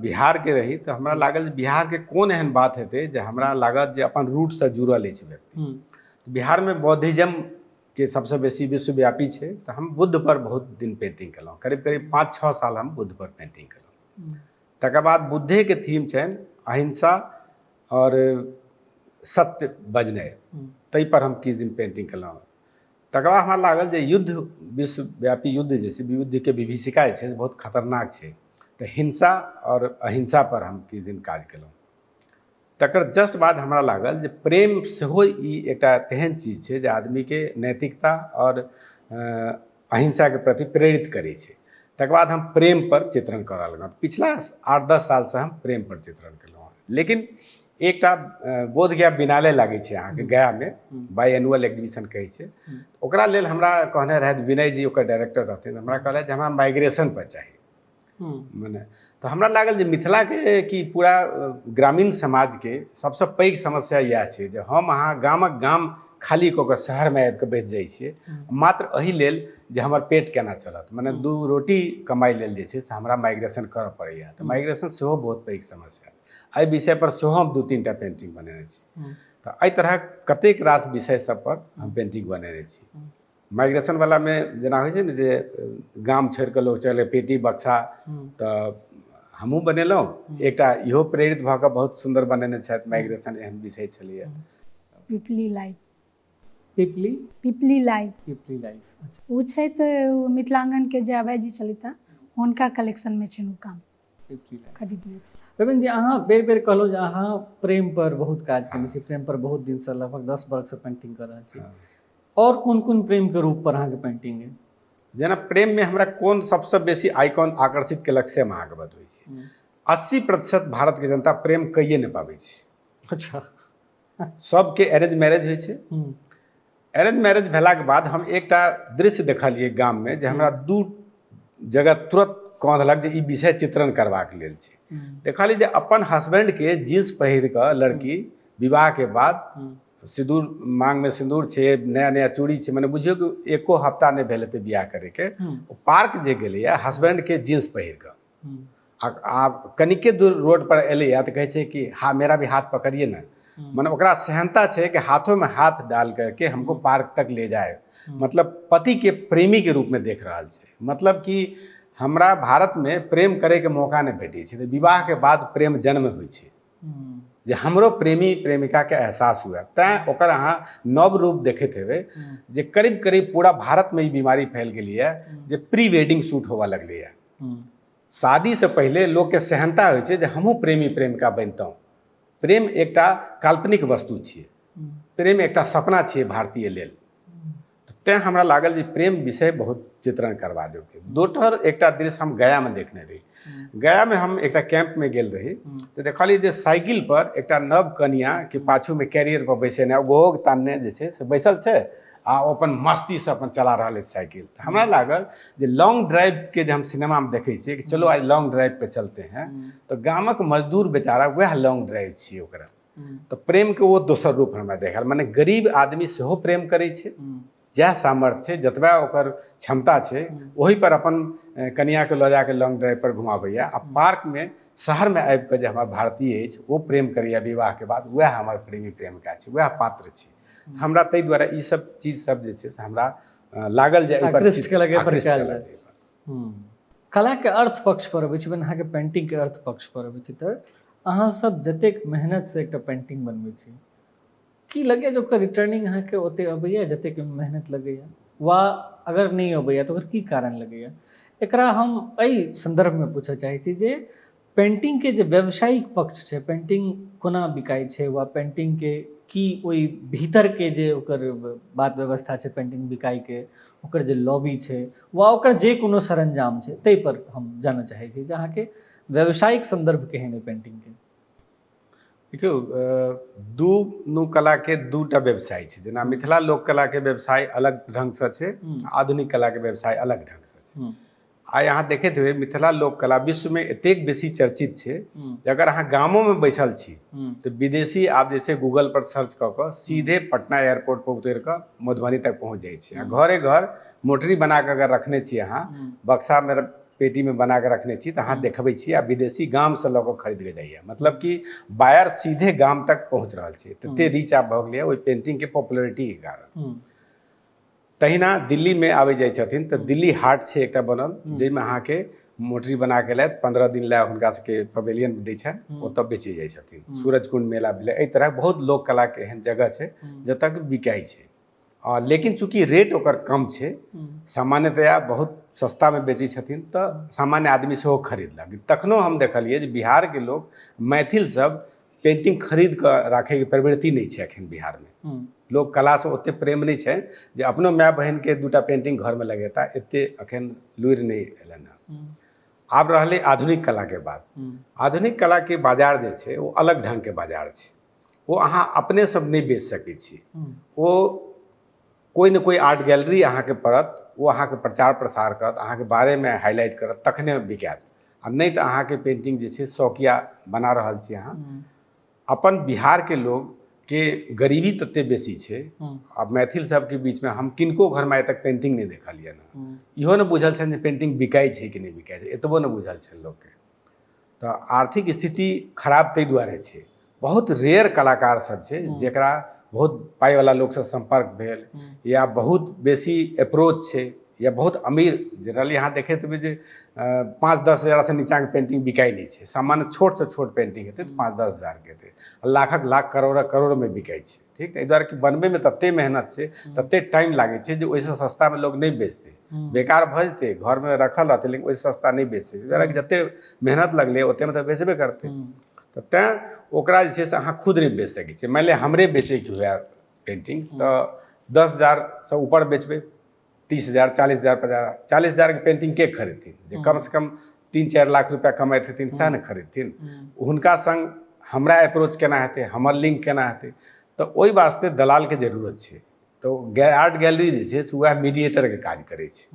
बिहारके रही तऽ हमरा लागल जे बिहारके कोन एहन बात हेतै जे हमरा लागत जे अपन रूटसँ जुड़ल अछि व्यक्ति। बिहारमे बौद्धिज्मके सबसँ बेसी विश्वव्यापी छै, तऽ हम बुद्धपर बहुत दिन पेंटिंग केलहुँ, करीब करीब 5-6 साल हम बुद्धपर पेंटिंग केलहुँ। तकर बाद बुद्धेके थीम छनि अहिंसा आओर सत्य बजनाइ, ताहिपर हम किछु दिन पेंटिंग केलहुँ। तकर बाद हमरा लागल जे युद्ध, विश्वव्यापी युद्ध जे छै, युद्धके विभीषिका जे छै बहुत खतरनाक छै, तऽ हिंसा आओर अहिंसापर हम किछु दिन काज केलहुँ। तकर जस्ट बाद हमरा लागल जे प्रेम सेहो ई एकटा तेहन चीज छै जे आदमीके नैतिकता आओर अहिंसाके प्रति प्रेरित करै छै। तकर बाद हम प्रेमपर चित्रण करऽ लगलहुँ। पिछला 8-10 सालसँ हम प्रेमपर चित्रण केलहुँ हँ। लेकिन एकटा बोधगया बिनाले लागै छै अहाँके गयामे, बाई एनुअल एग्जीबिशन कहै छै, ओकरा लेल हमरा कहने रहथि विनय जी, ओकर डायरेक्टर रहथिन, हमरा कहलथि जे हमरा माइग्रेशन पर चाही। मने तऽ हमरा लागल जे मिथिलाके कि पूरा ग्रामीण समाजके सबसँ पैघ समस्या इएह छै जे हम अहाँ गामक गाम खाली कऽ कऽ शहरमे आबि कऽ बैस जाइ छियै, मात्र एहि लेल जे हमर पेट केना चलत, मने 2 रोटी कमाइ लेल जे छै से हमरा माइग्रेशन करऽ पड़ैए। तऽ माइग्रेशन सेहो बहुत पैघ समस्या। एहि विषयपर सेहो हम 2-3 टा पेन्टिंग बनेने छी। तऽ एहि तरहक कतेक रास विषय सबपर हम पेन्टिंग बनेने छी। माइग्रेशन वलामे जेना होइ छै ने जे गाम छोड़ि कऽ लोक चलै पेटी बक्सा, तऽ हमहूँ बनेलहुँ। एकटा इहो प्रेरित भऽ कऽ बहुत सुन्दर बनेने छथि, माइग्रेशन एहन विषय छलैए। पिपली लाइफ। पिपली? पिपली लाइफ। पिपली लाइफ, अच्छा। ओ छथि मिथिलांगनके जे अभय जी छलथि हँ, हुनका कलेक्शनमे छनि ओ काम। पिपली लाइफ खरीदने छी। रविन्द्र जी, अहाँ बेर बेर कहलहुँ जे अहाँ प्रेम पर बहुत काज केने छी, प्रेम पर बहुत दिनसँ लगभग 10 वर्षसँ पेंटिंग कऽ रहल छी। और कोन कोन प्रेम के रूप पर अहाँके पेंटिंग है? जेना प्रेममे हमरा कोन सबसँ बेसी आइकॉन आकर्षित केलक से हम अहाँके बतबै छी। 80% भारतके जनता प्रेम कैये नहि पाबै छै। अच्छा। सबके अरेंज मैरेज होइ छै। अरेंज मैरेज भेलाके बाद हम एकटा दृश्य देखलियै गाममे जे हमरा 2 जगह तुरंत कौंधलक जे ई विषय चित्रण करबाक लेल छै। देखलियै जे अपन हस्बैंडके जींस पहिर कऽ लड़की विवाहके बाद सिन्दूर मांगमे सिन्दूर छै, नया नया चूड़ी छै, मने बुझियौ कि एको हफ्ता नहि भेल हेतै बियाह करैके, ओ पार्क जे गेलैए हस्बैंडके जींस पहिर कऽ आ कनिके दूर रोड पर एलैए तऽ कहै छै कि हाँ मेरा भी हाथ पकड़िए ने, मने ओकरा सेहनता छै कि हाथों में हाथ डाल करके हमको पार्क तक ले जाए, मतलब पति के प्रेमी के रूप में देख रहल छै। मतलब कि हमरा भारत में प्रेम करे के मौका नहि भेटै छै, तऽ विवाह के बाद प्रेम जन्म होइ छै जे हमरो प्रेमी प्रेमिका के एहसास हुए। तैँ ओकर अहाँ नव रूप देखैत हेबै जे करीब करीब पूरा भारत में ई बीमारी फैल गेलैए जे प्री वेडिंग शूट होबऽ लगलैए। शादी से पहिले लोकके सेहनता होइ छै जे हमहूँ प्रेमी प्रेमिका बनितहुँ। प्रेम एकटा काल्पनिक वस्तु छियै, प्रेम एकटा सपना छियै भारतीय लेल। तैँ हमरा लागल जे प्रेम विषय बहुत चित्रण करबा देलकै। दोसर एकटा दृश्य हम गयामे देखने रही। गयामे हम एकटा कैंपमे गेल रही तऽ देखलियै जे साइकिल पर एकटा नव कनियाके पाछूमे कैरियर पर बैसेने घोघ तानने जे छै से बैसल छै आ ओ अपन मस्तीसँ अपन चला रहल अछि साइकिल। तऽ हमरा लागल जे लॉन्ग ड्राइवके जे हम सिनेमामे देखै छियै कि चलो आज लॉन्ग ड्राइव पे चलते हैं, तऽ गामक मजदूर बेचारा वएह लॉन्ग ड्राइव छियै ओकरा। तऽ प्रेमके ओ दोसर रूप हमरा देखायल, मने गरीब आदमी सेहो प्रेम करै छै, जएह सामर्थ्य छै जतबा ओकर क्षमता छै ओहि पर अपन कनियाके लऽ जाके लॉन्ग ड्राइव पर घुमाबैया। आ पार्कमे शहरमे आबि कऽ जे हमर भारतीय अछि ओ प्रेम करैया विवाहके बाद, वएह हमर प्रेमी प्रेमिका छै, वएह पात्र छै। हमरा ताहि दुआरे ई सब चीज सब जे छै से हमरा लागल जे एहि पर आकृष्ट केलक, एहि पर आकृष्ट कयल केलक जाय। एहि पर। कलाके अर्थ पक्ष पर अबै छी, अहाँके पेंटिंगके अर्थ पक्ष पर अबै छी, तऽ अहाँ सब जतेक मेहनतसँ एकटा पेंटिंग बनबै छी, की लगैया जे ओकर रिटर्निंग अहाँके ओते अबैया जतेक मेहनत लगैया, वा अगर नहि अबैया तऽ ओकर की कारण लगैया? एकरा हम एहि सन्दर्भमे पूछऽ चाहै छी जे पेंटिंगके जे व्यावसायिक पक्ष छै, पेंटिंग कोना बिकाइ छै, वा पेंटिंगके की ओहि भीतरके जे ओकर बात व्यवस्था छै पेंटिंग बिकाइके, ओकर जे लॉबी छै वा ओकर जे कोनो सरंजाम छै, ताहि पर हम जानऽ चाहै छी जे अहाँके व्यावसायिक सन्दर्भ केहन अइ पेंटिंगके। देखियौ, दुनू कलाके 2टा व्यवसाय छै। जेना मिथिला लोक कलाके व्यवसाय अलग ढङ्गसँ छै, आधुनिक कलाके व्यवसाय अलग ढङ्गसँ छै। आइ अहाँ देखैत हेबै मिथिला लोक कला विश्वमे एतेक बेसी चर्चित छै जे अगर अहाँ गामोमे बैसल छी तऽ विदेशी आब जे छै गूगल पर सर्च कऽ कऽ सीधे पटना एयरपोर्ट पर उतरि कऽ मधुबनी तक पहुँच जाइ छै। आ घरे घर मोटरी बना कऽ अगर रखने छी अहाँ, बक्सामे पेटीमे बना कऽ रखने छी, तऽ अहाँ देखबै छी आ विदेशी गामसँ लऽ कऽ खरीद कऽ जाइए। मतलब कि बायर सीधे गाम तक पहुँच रहल छै, तते रीच आब भऽ गेलैए ओहि पेंटिंगके पॉपुलरिटीके कारण। तहिना दिल्लीमे आबै जाइ छथिन तऽ दिल्ली हाट छै एकटा बनल, जाहिमे अहाँके मोटरी बना के लायत, 15 दिन लए हुनका सबके पवेलियन दै छनि, ओतऽ बेचै जाइ छथिन। सूरजकुंड मेला भेलै, एहि तरहक बहुत लोक कलाके एहन जगह छै जतऽ कि बिकाइ छै। लेकिन चूँकि रेट ओकर कम छै, सामान्यतया बहुत सस्तामे बेचै छथिन, तऽ सामान्य आदमी सेहो खरीदलक। तखनो हम देखलियै जे बिहारके लोक मैथिल सब पेंटिंग खरीद कऽ राखैके प्रवृत्ति नहि छै एखन बिहारमे। लोक कलासँ ओते प्रेम नहि छै जे अपनो माय बहिनके 2टा पेंटिंग घरमे लगेता, एते एखन लुरि नहि एलनि हँ। आब रहलै आधुनिक कलाके बात। आधुनिक कलाके बाजार जे छै ओ अलग ढङ्गके बाजार छै, ओ अहाँ अपने सब नहि बेच सकै छी। ओ कोइ ने कोइ आर्ट गैलरी अहाँके पड़त, ओ अहाँके प्रचार प्रसार करत, अहाँके बारेमे हाईलाइट करत, तखने बिकायत। आ नहि तऽ अहाँके पेंटिंग जे छै शौकिया बना रहल छी अहाँ। अपन बिहारके लोग के गरीबी तते बेसी छै। आब मैथिल सबके बीचमे हम किनको घरमे आइ तक पेंटिंग नहि देखलियनि हँ। इहो नहि बुझल छनि जे पेंटिंग बिकाइ छै कि नहि बिकाइ छै, एतबो नहि बुझल छनि लोकके। तऽ आर्थिक स्थिति खराब ताहि दुआरे छै। बहुत रेयर कलाकार सब छै जकरा बहुत पाइवला लोकसँ सम्पर्क भेल या बहुत बेसी अप्रोच छै या बहुत अमीर। जनरली अहाँ देखैत हेबै जे 5-10 हजारसँ नीचाँके पेंटिंग बिकाइ नहि छै। सामान्य छोटसँ छोट पेंटिंग हेतै तऽ 5-10 हजारके हेतै, लाखक लाख करोड़क करोड़मे बिकाइ छै। ठीक, एहि दुआरे कि बनबैमे ततेक मेहनत छै, ततेक टाइम लागै छै जे ओहिसँ सस्तामे लोक नहि बेचतै। बेकार भऽ जेतै, घरमे रखल रहतै, लेकिन ओहिसँ सस्ता नहि बेचतै। एहि दुआरे कि जतेक मेहनत लगलै ओतेकमे तऽ बेचबे करतै। तऽ तैँ ओकरा जे छै से अहाँ खुद नहि बेच सकै छियै। मानि लिअ हमरे बेचैके हुए पेन्टिंग तऽ 10 हजारसँ ऊपर बेचबै, 30 हजार, 40 हजार, 50, 40 हजारके पेन्टिंग के खरीदथिन? जे कमसँ कम 3-4 लाख रुपया कमाइत हेथिन सएह ने खरीदथिन। हुनका संग हमरा अप्रोच केना हेतै, हमर लिंक केना हेतै? तऽ ओहि वास्ते दलालके जरूरत छै। तऽ आर्ट गैलरी जे छै से वएह मीडिएटरके काज करै छै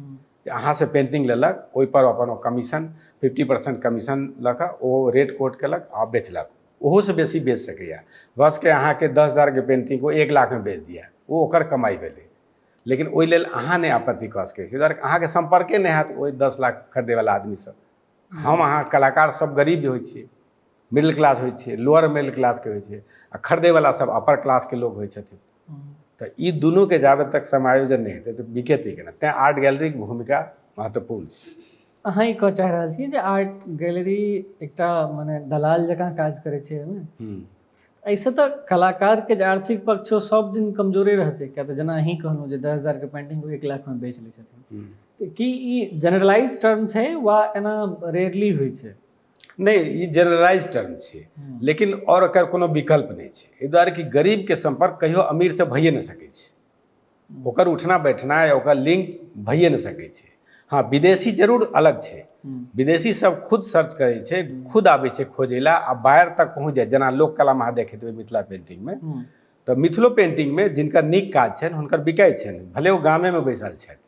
जे अहाँसँ पेन्टिंग लेलक, ओहिपर अपन ओ कमीशन 50% कमीशन लऽ कऽ ओ रेट कोट केलक आ बेचलक। ओहोसँ बेसी बेच सकैए। बसके अहाँके 10 हजारके पेन्टिंग ओ 1 लाखमे बेच दिए, ओ ओकर कमाइ भेलै। लेकिन ओहि लेल अहाँ नहि आपत्ति कऽ सकै छी, दुआरे अहाँके सम्पर्के नहि हैत ओहि 10 लाख खरीदैवला आदमीसँ। हम अहाँ कलाकार सब गरीब जे होइ छियै, मिडिल क्लास होइ छियै, लोअर मिडिल क्लासके होइ छै, आ खरीदैवला सब अपर क्लासके लोक होइ छथिन। तऽ ई दुनूके जाबे तक समायोजन नहि हेतै तऽ बिकेतै केना? तैँ आर्ट गैलरीके भूमिका महत्वपूर्ण छै। अहाँ ई कहऽ चाहि रहल छी जे आर्ट गैलरी एकटा मने दलाल जकाँ काज करै छै एहिमे? एहिसँ तऽ कलाकारके जे आर्थिक पक्ष छै ओ सब दिन कमजोरे रहतै, किया तऽ जेना अहीं कहलहुँ जे 10 हजारके पेन्टिंग ओ 1 लाखमे बेच लै छथिन। तऽ की ई जेनरलाइज टर्म छै वा एना रेयरली होइ छै? नहि, ई जेनरलाइज टर्म छै, लेकिन आओर एकर कोनो विकल्प नहि छै। एहि दुआरे कि गरीबके सम्पर्क कहियो अमीरसँ भइए नहि सकै छै। ओकर उठना बैठना या ओकर लिंक भइए नहि सकै छै। हँ, विदेशी जरूर अलग छै। विदेशी सब खुद सर्च करै छै, खुद आबै छै खोजै लए आ बाहर तक पहुँच जाइ। जेना लोक कलामे अहाँ देखैत हेबै मिथिला पेन्टिंगमे, तऽ मिथिलो पेन्टिंगमे जिनकर नीक काज छनि हुनकर बिकाइ छनि, भले ओ गामेमे बैसल छथि,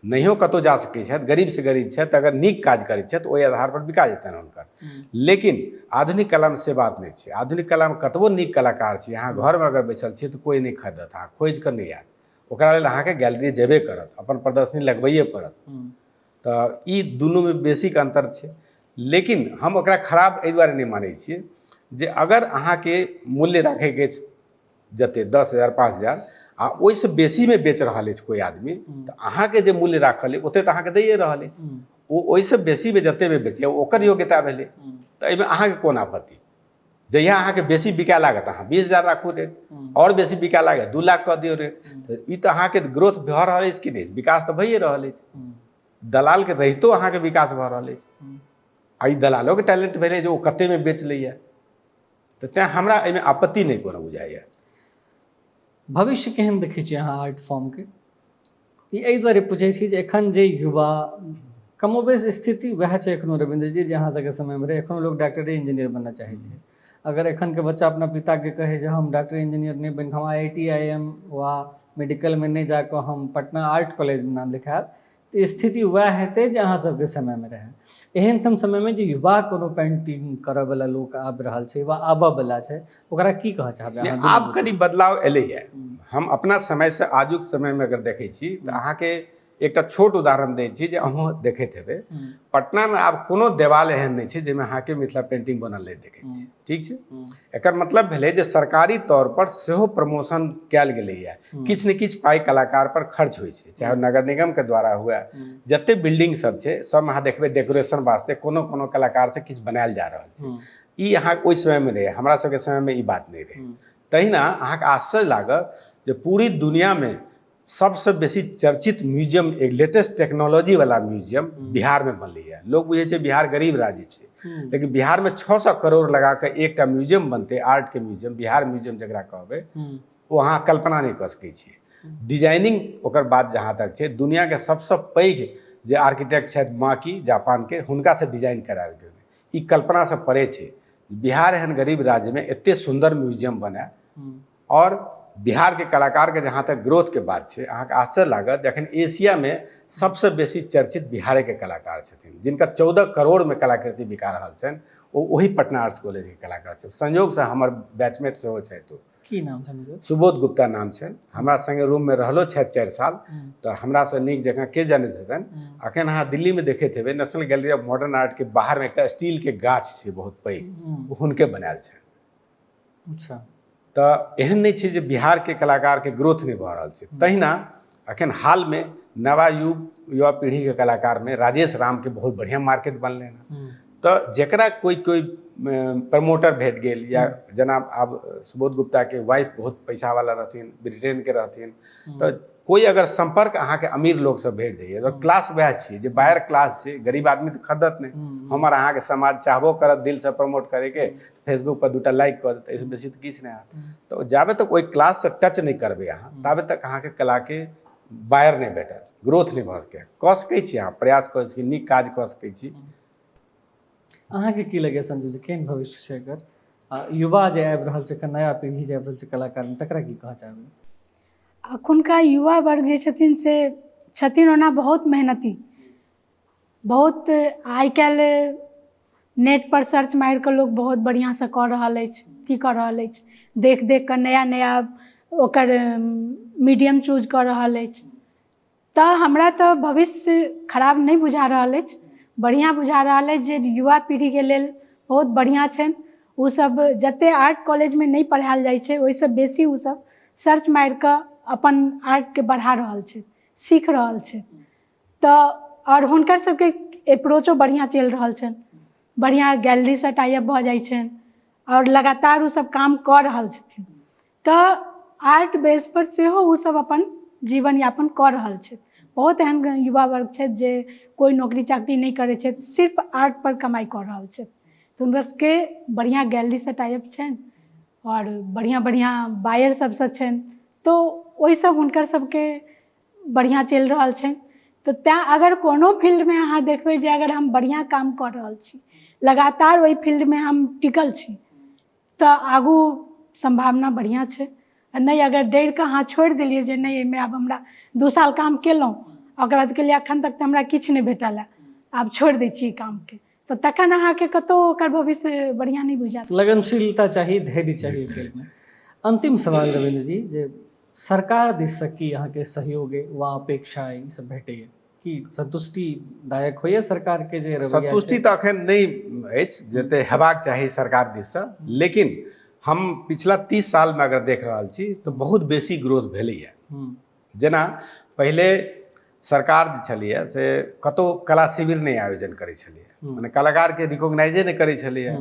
नहियो कतहु जा सकै छथि, गरीबसँ गरीब छथि, अगर नीक काज करै छथि तऽ ओहि आधारपर बिका जेतनि हुनकर। लेकिन आधुनिक कलामे से बात नहि छै। आधुनिक कलामे कतबो नीक कलाकार छी अहाँ, घरमे अगर बैसल छियै तऽ कोइ नहि खरीदत, अहाँ खोजि कऽ नहि आयत। ओकरा लेल अहाँके गैलरी जेबे करत, अपन प्रदर्शनी लगबैए पड़त। तऽ ई दुनूमे बेसिक अन्तर छै। लेकिन हम ओकरा खराब एहि दुआरे नहि मानै छियै जे अगर अहाँके मूल्य राखैके अछि जते 10 हजार, 5 हजार आ ओहिसँ बेसीमे बेच रहल अछि कोइ आदमी, तऽ अहाँके जे मूल्य राखल अछि ओते तऽ अहाँके दैए रहल अछि। ओ ओहिसँ बेसीमे जतेमे बेचैए ओकर योग्यता भेलै, तऽ एहिमे अहाँके कोन आपत्ति? जहिया अहाँके बेसी बिकाय लागत अहाँ 20 हजार राखू रेट, आओर बेसी बिकाय लागत 2 लाख कऽ दियौ रेट। तऽ ई तऽ अहाँके ग्रोथ भऽ रहल अछि कि नहि? विकास तऽ भइए रहल अछि। दलालके रहितो अहाँके विकास भऽ रहल अछि। आ ई दलालोके टैलेंट भेलै जे ओ कतेमे बेच लैए। तऽ तेँ हमरा एहिमे आपत्ति नहि कोनो बुझाइए। भविष्य केहन देखै छियै अहाँ आर्ट फॉर्मके? ई एहि दुआरे पूछै छी जे एखन जे युवा कमोबेश स्थिति वएह छै एखनो रविन्द्र जी जे अहाँ सबके समयमे रहै। एखनो लोक डॉक्टरे इंजीनियर बनऽ चाहै छै। अगर एखनके बच्चा अपना पिताके कहै जे हम डॉक्टर इंजीनियर नहि बनि कऽ, हम I I T I M वा मेडिकलमे नहि जाकऽ हम पटना आर्ट कॉलेजमे नाम लिखायब, तऽ स्थिति वएह हेतै जे अहाँ सबके समयमे रहै। एहन सन समयमे जे युवा कोनो पेन्टिंग करऽवला लोक आबि रहल छै वा आबऽवला छै, ओकरा की कहऽ चाहबै अहाँ? आब कनि बदलाव एलैए। हम अपना समयसँ आजुक समयमे अगर देखै छी तऽ अहाँके एकटा छोट उदाहरण दै छी जे अहूँ देखैत हेबै। पटनामे आब कोनो देवाल एहन नहि छै जाहिमे अहाँके मिथिला पेन्टिंग बनल नहि देखै छी। ठीक छै, एकर मतलब भेलै जे सरकारी तौर पर सेहो प्रमोशन कयल गेलैए। किछु ने किछु पाइ कलाकार पर खर्च होइ छै, चाहे नगर निगमके द्वारा हुए। जते बिल्डिंग सब छै सबमे अहाँ देखबै डेकोरेशन वास्ते कोनो कोनो कलाकार से किछु बनायल जा रहल छै। ई अहाँ ओहि समयमे रहै, हमरा सबके समयमे ई बात नहि रहै। तहिना अहाँके आश्चर्य लागत जे पूरी दुनियामे सबसँ बेसी चर्चित म्यूजियम, एक लेटेस्ट टेक्नोलॉजी वाला म्यूजियम बिहारमे बनलैए। लोक बुझै छै बिहार गरीब राज्य छै, लेकिन बिहारमे 600 करोड़ लगा कऽ एकटा म्यूजियम बनतै, आर्टके म्यूजियम, बिहार म्यूजियम जकरा कहबै, ओ अहाँ कल्पना नहि कऽ सकै छियै। डिजाइनिंग ओकर बाद जहाँ तक छै, दुनियाके सबसँ पैघ जे आर्किटेक्ट छथि माकी जापानके, हुनकासँ डिजाइन करायल गेलै। ई कल्पनासँ परे छै, बिहार एहन गरीब राज्यमे एते सुन्दर म्यूजियम बनाय। आओर बिहारके कलाकारके जहाँ तक ग्रोथके बात छै, अहाँके आश्चर्य लागत जखन एशियामे सबसँ बेसी चर्चित बिहारेके कलाकार छथिन जिनकर 14 करोड़मे कलाकृति बिका रहल छनि, ओ ओही पटना आर्ट्स कॉलेजके कलाकार छथि। संयोगसँ हमर बैचमेट सेहो छथि ओ। की नाम छनि हुनकर? सुबोध गुप्ता नाम छनि। हमरा संगे रूममे रहलो छथि 4 साल, तऽ हमरासँ नीक जकाँ के जानैत हेतनि। अखन अहाँ दिल्लीमे देखैत हेबै नेशनल गैलरी ऑफ मॉडर्न आर्टके बाहरमे एकटा स्टीलके गाछ छै बहुत पैघ, ओ हुनके बनायल छनि। अच्छा। तऽ एहन नहि छै जे बिहारके कलाकारके ग्रोथ नहि भऽ रहल छै। तहिना अखन हालमे नवा युवा पीढ़ीके कलाकारमे राजेश रामके बहुत बढ़िआँ मार्केट बनलै हँ। तऽ जकरा कोइ कोइ प्रमोटर भेट गेल, या जेना आब सुबोध गुप्ताके वाइफ बहुत पैसावाला रहथिन, ब्रिटेनके रहथिन, तऽ कोइ अगर सम्पर्क अहाँके अमीर लोकसँ भेट जाइए तऽ क्लास वएह छियै जे बायर क्लास छै, गरीब आदमी तऽ खरीदत नहि। हमर अहाँके समाज चाहबो करत दिलसँ प्रमोट करैके, फेसबुक पर 2टा लाइक कऽ देत, एहिसँ बेसी तऽ किछु नहि हैत। तऽ जाबे तक ओहि क्लाससँ टच नहि करबै अहाँ, ताबे तक अहाँके कलाके बायर नहि भेटत, ग्रोथ नहि भऽ सकैए। कऽ सकै छी अहाँ, प्रयास कऽ सकै छी, नीक काज कऽ सकै छी। अहाँके की लगैए संजू जी, केहन भविष्य छै एकर? युवा जे आबि रहल छै, नया पीढ़ी जे आबि रहल छै कलाकारमे, तकरा की कहऽ चाहबै? अखुनका युवा वर्ग जे छथिन से छथिन ओना बहुत मेहनती, बहुत आइ काल्हि नेट पर सर्च मारि कऽ लोक बहुत बढ़िआँसँ कऽ रहल अछि, अथी कऽ रहल अछि, देख देख कऽ नया नया ओकर मीडियम चूज कऽ रहल अछि। तऽ हमरा तऽ भविष्य खराब नहि बुझा रहल अछि, बढ़िआँ बुझा रहल अछि जे युवा पीढ़ीके लेल बहुत बढ़िआँ छनि। ओसब जतेक आर्ट कॉलेजमे नहि पढ़ायल जाइ छै ओहिसँ बेसी ओसब सर्च मारिकऽ अपन आर्टके बढ़ा रहल छै, सीख रहल छै। तऽ आओर हुनकर सबके अप्रोचो बढ़िआँ चलि रहल छनि, बढ़िआँ गैलरीसँ टाइअप भऽ जाइ छनि आओर लगातार ओसब काम कऽ रहल छथिन। तऽ आर्ट बेसपर सेहो ओसब अपन जीवन यापन कऽ रहल छथि। बहुत एहन युवा वर्ग छथि जे कोइ नौकरी चाकरी नहि करै छथि, सिर्फ आर्टपर कमाइ कऽ रहल छथि। तऽ हुनकर सबके बढ़िआँ गैलरीसँ टाइअप छनि आओर बढ़िआँ बढ़िआँ बायर सबसँ छनि, तऽ ओहिसँ हुनकर सबके बढ़िआँ चलि रहल छनि। तऽ तैँ अगर कोनो फील्डमे अहाँ देखबै जे अगर हम बढ़िआँ काम कऽ रहल छी, लगातार ओहि फील्डमे हम टिकल छी, तऽ आगू सम्भावना बढ़िआँ छै। आ नहि अगर डरिकऽ अहाँ छोड़ि देलियै जे नहि एहिमे आब हमरा 2 साल काम केलहुँ, ओकर बाद कहलियै एखन तक तऽ हमरा किछु नहि भेटल हँ, आब छोड़ि दै छी ई कामके, तऽ तखन अहाँके कतहु ओकर भविष्य बढ़िआँ नहि बुझायत। लगनशीलता चाही, धैर्य चाही फील्डमे। अंतिम सवाल रविन्द्र जी, जे सरकार दिससँ की अहाँके सहयोग वा अपेक्षा ई सब भेटैए, की संतुष्टिदायक होइए सरकारके जे रवैया? संतुष्टि तऽ अखन नहि अछि जते हेबाक चाही सरकार दिससँ, लेकिन हम पिछला 30 सालमे अगर देख रहल छी तऽ बहुत बेसी ग्रोथ भेलैए। जेना पहिले सरकार जे छलैए से कतहु कला शिविर नहि आयोजन करै छलैए, मने कलाकारके रिकॉग्नाइजे नहि करै छलैए,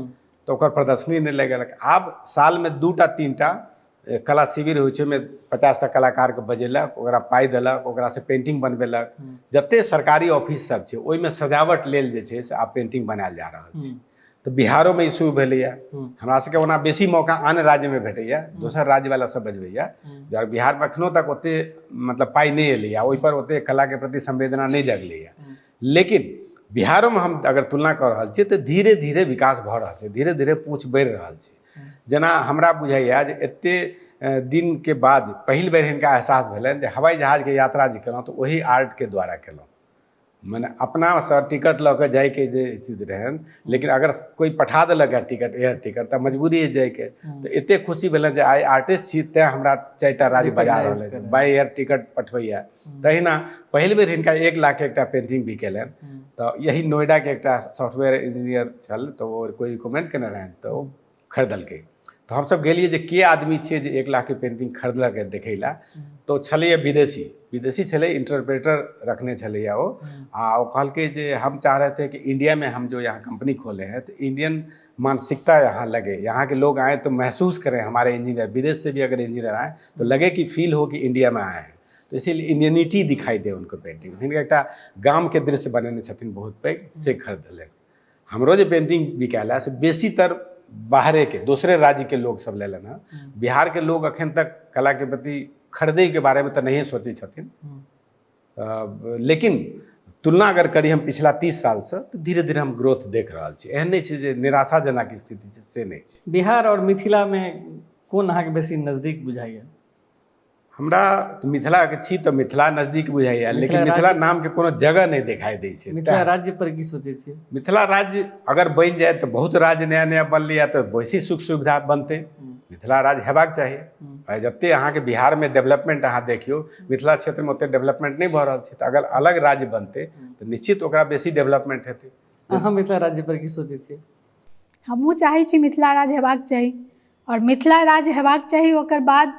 तऽ ओकर प्रदर्शनी नहि लगेलक। आब सालमे 2टा 3टा कला शिविर होइ छै, ओहिमे 50टा कलाकारके बजेलक, ओकरा पाइ देलक, ओकरासँ पेन्टिंग बनबेलक। जते सरकारी ऑफिस सब छै ओहिमे सजावट लेल जे छै से आब पेन्टिंग बनायल जा रहल छै। तऽ बिहारोमे ई शुरू भेलैए। हमरा सबके ओना बेसी मौका आन राज्यमे भेटैए, दोसर राज्यवला सब बजबैए, जब बिहारमे एखनो तक ओते मतलब पाइ नहि एलैए, ओहिपर ओते कलाके प्रति संवेदना नहि जगलैए। लेकिन बिहारोमे हम अगर तुलना कऽ रहल छियै तऽ धीरे धीरे विकास भऽ रहल छै, धीरे धीरे पूछ बढ़ि रहल छै। जेना हमरा बुझाइए जे एते दिनके बाद पहिल बेर हिनका एहसास भेलनि जे हवाई जहाजके यात्रा जे केलहुँ तऽ ओही आर्टके द्वारा केलहुँ, मने अपनासँ टिकट लऽ कऽ जाइके जे स्थिति रहनि, लेकिन अगर कोइ पठा देलक है टिकट, एयर टिकट, तऽ मजबूरी है जाइके। तऽ एते खुशी भेलनि जे आइ आर्टिस्ट छी तैँ हमरा 4टा राज्य बजा रहल अछि, बाय एयर टिकट पठबैए। तहिना पहिल बेर हिनका 1 लाखके एकटा पेन्टिंग बिकेलनि, तऽ यही नोएडाके एकटा सॉफ्टवेयर इंजीनियर छल, तऽ ओ कोइ रिकमेंड केने रहनि तऽ ओ खरीदलकै। तऽ हमसब गेलियै जे के आदमी छियै जे 1 लाखके पेन्टिंग खरीदलक देखै लए, तऽ ओ छलैए विदेशी, विदेशी छलै, इंटरप्रेटर रखने छलैए ओ। आ ओ कहलकै जे हम चाह रहे थे कि इंडिया में हम जो यहाँ कंपनी खोले हैं तो इंडियन मानसिकता यहाँ लगे, यहाँ के लोग आए तो महसूस करें हमारे इंजीनियर, विदेश से भी अगर इंजीनियर आए तो लगे कि फील हो कि इंडिया में आए हैं, तो इसीलिए इंडियनिटी दिखाई दे उनको पेंटिंग। हिनका एकटा गामके दृश्य बनेने छथिन बहुत पैघ, से खरीदलनि। हमरो जे पेंटिंग बिकायल है से बेसीतर बाहरेके दोसरे राज्यके लोक सब लेलनि हँ। बिहारके लोक अखन तक कलाके प्रति खरीदैके बारेमे तऽ नहिए सोचै छथिन, लेकिन तुलना अगर करी हम पिछला 30 सालसँ तऽ धीरे धीरे हम ग्रोथ देख रहल छी। एहन नहि छै जे निराशाजनक स्थिति छै, से नहि छै। बिहार आओर मिथिलामे कोन अहाँके बेसी नजदीक बुझाइए? हमरा मिथिलाके छी तऽ मिथिला नजदीक बुझाइए, लेकिन मिथिला नामके कोनो जगह नहि देखाइ दै छै। मिथिला राज्य पर की सोचै छियै? मिथिला राज्य अगर बनि जाय तऽ बहुत राज्य नया नया बनलैए, तऽ बेसी सुख सुविधा बनतै। मिथिला राज्य हेबाक चाही। आइ जतेक अहाँके बिहारमे डेवलपमेंट अहाँ देखियौ, मिथिला क्षेत्रमे ओतेक डेवलपमेंट नहि भऽ रहल छै। तऽ अगर अलग राज्य बनतै तऽ निश्चित ओकरा बेसी डेवलपमेंट हेतै। अहाँ मिथिला राज्य पर की सोचै छियै? हमहूँ चाहै छी मिथिला राज्य हेबाक चाही, आओर मिथिला राज्य हेबाक चाही। ओकर बाद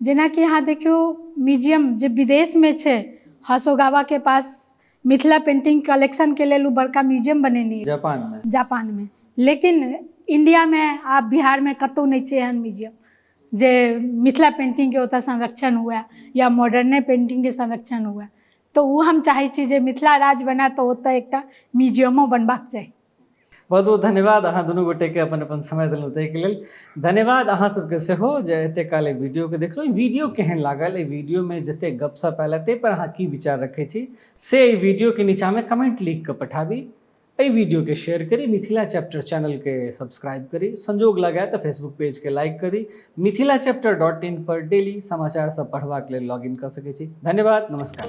जेनाकि अहाँ देखियौ, म्यूजियम जे विदेशमे छै, हसोगावाके पास मिथिला पेंटिंग कलेक्शनके लेल ओ बड़का म्यूजियम बनेने अछि। जापानमे। जापानमे। लेकिन इण्डियामे आब बिहारमे कतहु नहि छै एहन म्यूजियम जे मिथिला पेंटिंगके ओतऽ संरक्षण हुए या मॉडर्ने पेंटिंगके संरक्षण हुए। तऽ ओ हम चाहै छी जे मिथिला राज्य बनै तऽ ओतऽ एकटा म्यूजियमो बनबाक चाही। बहुत बहुत धन्यवाद अहाँ दुनू गोटेके, अपन अपन समय देलहुँ ताहिके लेल धन्यवाद। अहाँ सबके सेहो जे एतेक काल एहि वीडियोके देखलहुँ। ई वीडियो केहन लागल, एहि वीडियोमे जतेक गपशप आयल ताहि पर अहाँ की विचार रखै छी, से एहि वीडियोके नीचाँमे कमेंट लिख कऽ पठाबी। एहि वीडियोके शेयर करी, मिथिला चैप्टर चैनलके सब्सक्राइब करी, संजोग लगाए तऽ फेसबुक पेजके लाइक करी। Mithila chapter dot in per daily समाचार सब पढ़बाक लेल लॉग इन कऽ सकै छी। धन्यवाद, नमस्कार।